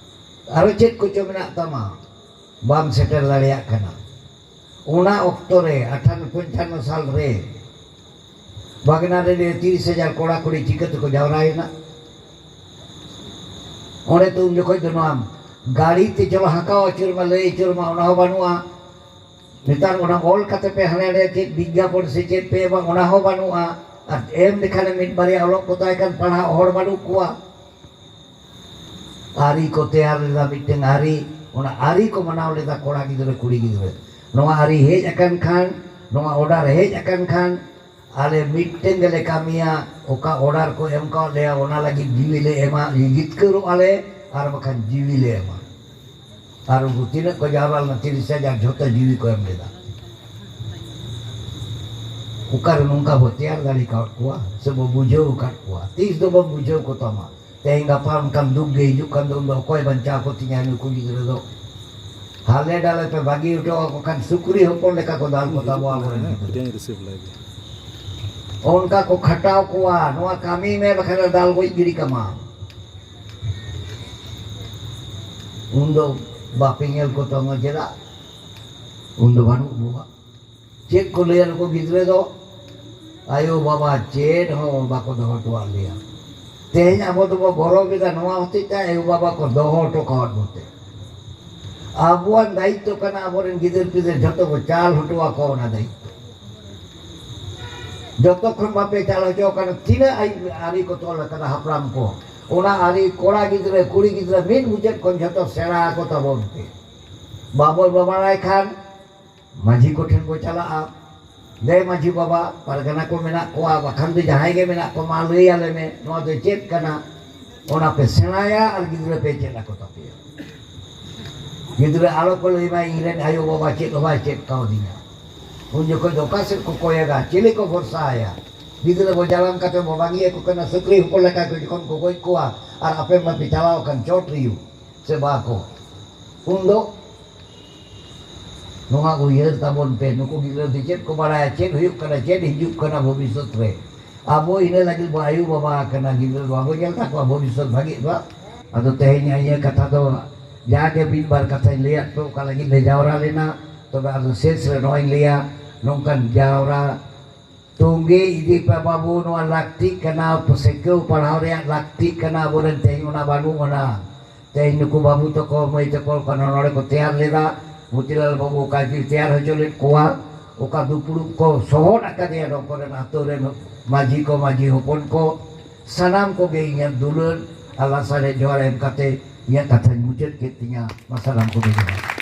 ᱟᱨᱚ ᱪᱮᱫ ᱠᱚᱪᱚ ᱢᱮᱱᱟᱜ ᱛᱟᱢᱟ, ᱵᱟᱢ ᱥᱮᱴᱮᱨ ᱫᱟᱲᱮᱭᱟᱜ ᱠᱟᱱᱟ᱾ ᱚᱱᱟ ᱚᱠᱛᱚ ᱨᱮ ᱟᱴᱷᱟᱨᱚ ᱯᱚᱧᱪᱟᱱᱱᱚ ᱥᱟᱞ ᱨᱮ ᱵᱟᱜᱽᱱᱟ ᱨᱮ ᱛᱤᱨᱤᱥ ᱦᱟᱡᱟᱨ ᱠᱚᱲᱟ ᱠᱩᱲᱤ ᱪᱤᱠᱟᱹ ᱛᱮᱠᱚ ᱡᱟᱣᱨᱟᱭᱮᱱᱟ? ᱚᱸᱰᱮ ᱛᱚ ᱩᱱ ᱡᱚᱠᱷᱚᱡ ᱫᱚ ᱱᱚᱣᱟ ᱜᱟᱹᱲᱤ ᱛᱮ ᱪᱚᱞᱚ ᱦᱟᱸᱠᱟᱣ ᱟᱹᱪᱩᱨ ᱢᱟ, ᱞᱟᱹᱭ ᱟᱹᱪᱩᱨ ᱢᱟ, ᱚᱱᱟ ᱦᱚᱸ ᱵᱟᱹᱱᱩᱜᱼᱟ᱾ ᱱᱮᱛᱟᱨ ᱚᱱᱟ ᱚᱞ ᱠᱟᱛᱮ ᱯᱮ ᱦᱟᱸᱰᱮ ᱱᱟᱰᱮ ᱪᱮᱫ ᱵᱤᱜᱽᱜᱟᱯᱚᱱ ᱥᱮ ᱪᱮᱫ ᱯᱮ ᱮᱢᱟ, ᱚᱱᱟ ᱦᱚᱸ ᱵᱟᱹᱱᱩᱜᱼᱟ᱾ ᱟᱨ ᱮᱢ ᱞᱮᱠᱷᱟᱱ ᱢᱤᱫ ᱵᱟᱨᱭᱟ ᱚᱞᱚᱜ ᱠᱚ ᱛᱟᱦᱮᱸ ᱠᱟᱱ, ᱯᱟᱲᱦᱟᱜ ᱦᱚᱲ ᱵᱟᱹᱱᱩᱜ ᱠᱚᱣᱟ᱾ ᱟᱹᱨᱤ ᱠᱚ ᱛᱮᱭᱟᱨ ᱞᱮᱫᱟ ᱢᱤᱫᱴᱮᱱ ᱟᱹᱨᱤ, ᱚᱱᱟ ᱟᱹᱨᱤ ᱠᱚ ᱢᱟᱱᱟᱣ ᱞᱮᱫᱟ ᱠᱚᱲᱟ ᱜᱤᱫᱽᱨᱟᱹ ᱠᱩᱲᱤ ᱜᱤᱫᱽᱨᱟᱹ᱾ ᱱᱚᱣᱟ ᱟᱹᱨᱤ ᱦᱮᱡ ᱟᱠᱟᱱ ᱠᱷᱟᱱ, ᱱᱚᱣᱟ ᱚᱰᱟᱨ ᱦᱮᱡ ᱟᱠᱟᱱ ᱠᱷᱟᱱ, ᱟᱞᱮ ᱢᱤᱫᱴᱮᱱ ᱜᱮᱞᱮ ᱠᱟᱹᱢᱤᱭᱟ, ᱚᱠᱟ ᱚᱰᱟᱨ ᱠᱚ ᱮᱢ ᱠᱟᱣᱟᱫ ᱞᱮᱭᱟ ᱚᱱᱟ ᱞᱟᱹᱜᱤᱫ ᱡᱤᱣᱤ ᱞᱮ ᱮᱢᱟ, ᱡᱤᱛᱠᱟᱹᱨᱚᱜ ᱟᱞᱮ, ᱟᱨ ᱵᱟᱠᱷᱟᱱ ᱡᱤᱣᱤ ᱞᱮ ᱮᱢᱟ᱾ ᱟᱨ ᱩᱱᱠᱩ ᱛᱤᱱᱟᱹᱜ ᱠᱚ ᱡᱟᱣᱨᱟ ᱞᱮᱱᱟ, ᱛᱤᱨᱤᱥ ᱦᱟᱡᱟᱨ, ᱡᱷᱚᱛᱚ ᱡᱤᱣᱤ ᱠᱚ ᱮᱢ ᱞᱮᱫᱟ᱾ ᱚᱠᱟᱨᱮ ᱱᱚᱝᱠᱟ ᱵᱚ ᱛᱮᱭᱟᱨ ᱫᱟᱲᱮ ᱠᱟᱣᱟᱫ ᱠᱚᱣᱟ ᱥᱮ ᱵᱚ ᱵᱩᱡᱷᱟᱹᱣ ᱟᱠᱟᱫ ᱠᱚᱣᱟ? ᱛᱤᱥ ᱫᱚᱵᱚᱱ ᱵᱩᱡᱷᱟᱹᱣ ᱠᱚ ᱛᱟᱢᱟ? ᱛᱮᱦᱮᱧ ᱜᱟᱯᱟ ᱚᱱᱠᱟᱱ ᱫᱩᱠ ᱜᱮ ᱦᱤᱡᱩᱜ ᱠᱟᱱ ᱫᱚ, ᱩᱱ ᱫᱚ ᱚᱠᱚᱭ ᱵᱟᱧᱪᱟᱣ ᱠᱚ ᱛᱤᱧᱟ ᱱᱩᱠᱩ ᱜᱤᱫᱽᱨᱟᱹ ᱫᱚ? ᱦᱟᱞᱮ ᱰᱟᱞᱮ ᱯᱮ ᱵᱟᱹᱜᱤ ᱦᱚᱴᱚ ᱟᱠᱚ ᱠᱷᱟᱱ ᱥᱩᱠᱨᱤ ᱦᱚᱯᱚᱱ ᱞᱮᱠᱟ ᱠᱚ ᱫᱟᱞ ᱠᱚ ᱛᱟᱵᱚ ᱟᱵᱚᱨᱮᱱ ᱜᱤᱫᱽᱨᱟᱹ᱾ ᱚᱱᱠᱟ ᱠᱚ ᱠᱷᱟᱴᱟᱣ ᱠᱚᱣᱟ, ᱱᱚᱣᱟ ᱠᱟᱹᱢᱤ ᱢᱮ ᱵᱟᱠᱷᱟᱱ ᱫᱟᱞ ᱜᱚᱡ ᱜᱤᱰᱤ ᱠᱟᱢᱟ᱾ ᱩᱱᱫᱚ ᱵᱟᱯᱮ ᱧᱮᱞ ᱠᱚ ᱛᱟᱢᱟ ᱪᱮᱫᱟᱜ? ᱩᱱᱫᱚ ᱵᱟᱹᱱᱩᱜ ᱵᱚᱣᱟ᱾ ᱪᱮᱫ ᱠᱚ ᱞᱟᱹᱭᱟ ᱱᱩᱠᱩ ᱜᱤᱫᱽᱨᱟᱹ ᱫᱚ? ᱟᱭᱳ ᱵᱟᱵᱟ ᱪᱮᱫ ᱦᱚᱸ ᱵᱟᱠᱚ ᱫᱚᱦᱚ ᱦᱚᱴᱚᱣᱟᱜ ᱞᱮᱭᱟ᱾ ᱛᱮᱦᱮᱧ ᱟᱵᱚ ᱫᱚᱵᱚ ᱜᱚᱨᱚᱵ ᱮᱫᱟ ᱱᱚᱣᱟ ᱦᱚᱛᱮᱡ ᱛᱮ ᱟᱭᱳ ᱵᱟᱵᱟ ᱠᱚ ᱫᱚᱦᱚ ᱦᱚᱴᱚ ᱠᱟᱣᱟᱫ ᱵᱚᱛᱮ᱾ ᱟᱵᱚᱣᱟᱜ ᱫᱟᱭᱤᱛᱛᱚ ᱠᱟᱱᱟ ᱟᱵᱚᱨᱮᱱ ᱜᱤᱫᱟᱹᱨ ᱯᱤᱫᱟᱹᱨ ᱡᱷᱚᱛᱚ ᱵᱚ ᱪᱟᱞ ᱦᱚᱴᱚ ᱟᱠᱚ ᱚᱱᱟ ᱫᱟᱭᱤᱛᱛᱚ᱾ ᱡᱚᱛᱚ ᱠᱷᱚᱱ ᱵᱟᱯᱮ ᱪᱟᱞ ᱦᱚᱪᱚ ᱟᱠᱟᱱᱟ ᱛᱤᱱᱟᱹᱜ ᱟᱹᱨᱤ ᱠᱚ ᱛᱚᱞ ᱟᱠᱟᱫᱟ ᱦᱟᱯᱲᱟᱢ ᱠᱚ, ᱚᱱᱟ ᱟᱹᱨᱤ ᱠᱚᱲᱟ ᱜᱤᱫᱽᱨᱟᱹ ᱠᱩᱲᱤ ᱜᱤᱫᱽᱨᱟᱹ ᱢᱤᱫ ᱢᱩᱪᱟᱹᱫ ᱠᱷᱚᱱ ᱡᱷᱚᱛᱚ ᱥᱮᱬᱟ ᱟᱠᱚ ᱛᱟᱵᱚᱱ ᱯᱮ᱾ ᱵᱟᱵᱚᱱ ᱵᱟᱲᱟᱭ ᱠᱷᱟᱱ ᱢᱟᱹᱡᱷᱤ ᱠᱚᱴᱷᱮᱱ ᱠᱚ ᱪᱟᱞᱟᱜᱼᱟ᱾ ᱫᱮ ᱢᱟᱹᱡᱷᱤ ᱵᱟᱵᱟ, ᱯᱟᱨᱜᱟᱱᱟ ᱠᱚ ᱢᱮᱱᱟᱜ ᱠᱚᱣᱟ, ᱵᱟᱠᱷᱟᱱ ᱫᱚ ᱡᱟᱦᱟᱸᱭ ᱜᱮ ᱢᱮᱱᱟᱜ ᱠᱚᱣᱟ, ᱢᱟ ᱞᱟᱹᱭ ᱟᱞᱮ ᱢᱮ, ᱱᱚᱣᱟ ᱫᱚ ᱪᱮᱫ ᱠᱟᱱᱟ? ᱚᱱᱟ ᱯᱮ ᱥᱮᱬᱟᱭᱟ ᱟᱨ ᱜᱤᱫᱽᱨᱟᱹ ᱯᱮ ᱪᱮᱫ ᱟᱠᱚ ᱛᱟᱯᱮᱭᱟ᱾ ᱜᱤᱫᱽᱨᱟᱹ ᱟᱞᱚ ᱠᱚ ᱞᱟᱹᱭ ᱢᱟ, "ᱤᱧ ᱨᱮᱱ ᱟᱭᱳ ᱵᱟᱵᱟ ᱪᱮᱫ ᱦᱚᱸ ᱵᱟᱭ ᱪᱮᱫ ᱠᱟᱣᱫᱤᱧᱟ᱾" ᱩᱱ ᱡᱚᱠᱷᱚᱱ ᱫᱚ ᱚᱠᱟ ᱥᱮᱫ ᱠᱚ ᱠᱚᱭᱚᱜᱟ? ᱪᱤᱞᱤ ᱠᱚ ᱵᱷᱚᱨᱥᱟ ᱟᱭᱟ? ᱜᱤᱫᱽᱨᱟᱹ ᱵᱚ ᱡᱟᱱᱟᱢ ᱠᱟᱛᱮ ᱵᱚ ᱵᱟᱹᱜᱤᱭᱟᱠᱚ ᱠᱟᱱᱟ, ᱥᱩᱠᱨᱤ ᱦᱚᱯᱚᱱ ᱞᱮᱠᱟ ᱠᱚ ᱡᱚᱠᱷᱚᱱ ᱠᱚ ᱜᱚᱡ ᱠᱚᱣᱟ ᱟᱨ ᱟᱯᱮ ᱢᱟᱯᱮ ᱪᱟᱞᱟᱣ ᱟᱠᱟᱱ ᱪᱚᱴ ᱨᱮᱭᱩ ᱥᱮ ᱵᱟ ᱠᱚ, ᱩᱱ ᱫᱚ ᱱᱚᱣᱟ ᱩᱭᱦᱟᱹᱨ ᱛᱟᱵᱚᱱ ᱯᱮ, ᱱᱩᱠᱩ ᱜᱤᱫᱽᱨᱟᱹ ᱫᱚ ᱪᱮᱫ ᱠᱚ ᱵᱟᱲᱟᱭᱟ, ᱪᱮᱫ ᱦᱩᱭᱩᱜ ᱠᱟᱱᱟ, ᱪᱮᱫ ᱦᱤᱡᱩᱜ ᱠᱟᱱᱟ ᱵᱷᱚᱵᱤᱥᱥᱚᱛ ᱨᱮ᱾ ᱟᱵᱚ ᱤᱱᱟᱹ ᱞᱟᱹᱜᱤᱫ ᱵᱚ ᱟᱭᱳ ᱵᱟᱵᱟ ᱟᱠᱟᱱᱟ, ᱜᱤᱫᱽᱨᱟᱹ ᱫᱚ ᱵᱟᱵᱚ ᱧᱮᱞ ᱛᱟᱠᱚᱣᱟ ᱵᱷᱚᱵᱤᱥᱥᱚᱛ ᱵᱷᱟᱜᱤᱜ ᱢᱟ᱾ ᱟᱫᱚ ᱛᱮᱦᱮᱧ ᱤᱧᱟᱹᱜ ᱠᱟᱛᱷᱟ ᱫᱚ ᱡᱟᱜᱮ ᱢᱤᱫ ᱵᱟᱨ ᱠᱟᱛᱷᱟᱧ ᱞᱟᱹᱭᱟᱫ ᱯᱮ, ᱚᱠᱟ ᱞᱟᱹᱜᱤᱫ ᱞᱮ ᱡᱟᱣᱨᱟ ᱞᱮᱱᱟ᱾ ᱛᱚᱵᱮ ᱟᱫᱚ ᱥᱮᱥ ᱨᱮ ᱱᱚᱣᱟᱧ ᱞᱟᱹᱭᱟ, ᱱᱚᱝᱠᱟᱱ ᱡᱟᱣᱨᱟ ᱛᱚᱸᱜᱮ ᱤᱫᱤ ᱯᱮ ᱵᱟᱹᱵᱩ, ᱱᱚᱣᱟ ᱞᱟᱹᱠᱛᱤᱜ ᱠᱟᱱᱟ, ᱥᱤᱠᱷᱟᱹᱣ ᱯᱟᱲᱦᱟᱣ ᱨᱮᱭᱟᱜ ᱞᱟᱹᱠᱛᱤᱜ ᱠᱟᱱᱟ᱾ ᱟᱵᱚᱨᱮᱱ ᱛᱮᱦᱮᱧ ᱚᱱᱟ ᱵᱟᱹᱱᱩᱜ ᱟᱱᱟ᱾ ᱛᱮᱦᱮᱧ ᱱᱩᱠᱩ ᱵᱟᱹᱵᱩ ᱛᱟᱠᱚ, ᱢᱟᱹᱭ ᱛᱟᱠᱚ ᱠᱚ ᱱᱚᱰᱮ ᱠᱚ ᱛᱮᱭᱟᱨ ᱞᱮᱫᱟ, ᱢᱚᱛᱤᱞᱟᱞ ᱵᱟᱹᱵᱩ ᱚᱠᱟ ᱡᱩᱫᱤ ᱛᱮᱭᱟᱨ ᱦᱚᱪᱚ ᱞᱮᱫ ᱠᱚᱣᱟ, ᱚᱠᱟ ᱫᱩᱯᱲᱩᱵ ᱠᱚ ᱥᱚᱦᱚᱫ ᱟᱠᱟᱫᱮᱭᱟ, ᱱᱚᱣᱟ ᱠᱚᱨᱮᱱ ᱟᱛᱳ ᱨᱮᱱ ᱢᱟᱹᱡᱷᱤ ᱠᱚ, ᱢᱟᱹᱡᱷᱤ ᱦᱚᱯᱚᱱ ᱠᱚ, ᱥᱟᱱᱟᱢ ᱠᱚᱜᱮ ᱤᱧᱟᱹᱜ ᱫᱩᱞᱟᱹᱲ ᱟᱨ ᱞᱟᱥᱟᱲᱦᱮᱫ ᱡᱚᱦᱟᱨ ᱮᱢ ᱠᱟᱛᱮ ᱤᱧᱟᱹᱜ ᱠᱟᱛᱷᱟᱧ ᱢᱩᱪᱟᱹᱫ ᱠᱮᱫ ᱛᱤᱧᱟ᱾ ᱢᱟ ᱥᱟᱱᱟᱢ ᱠᱚᱜᱮ ᱡᱚᱦᱟᱨ᱾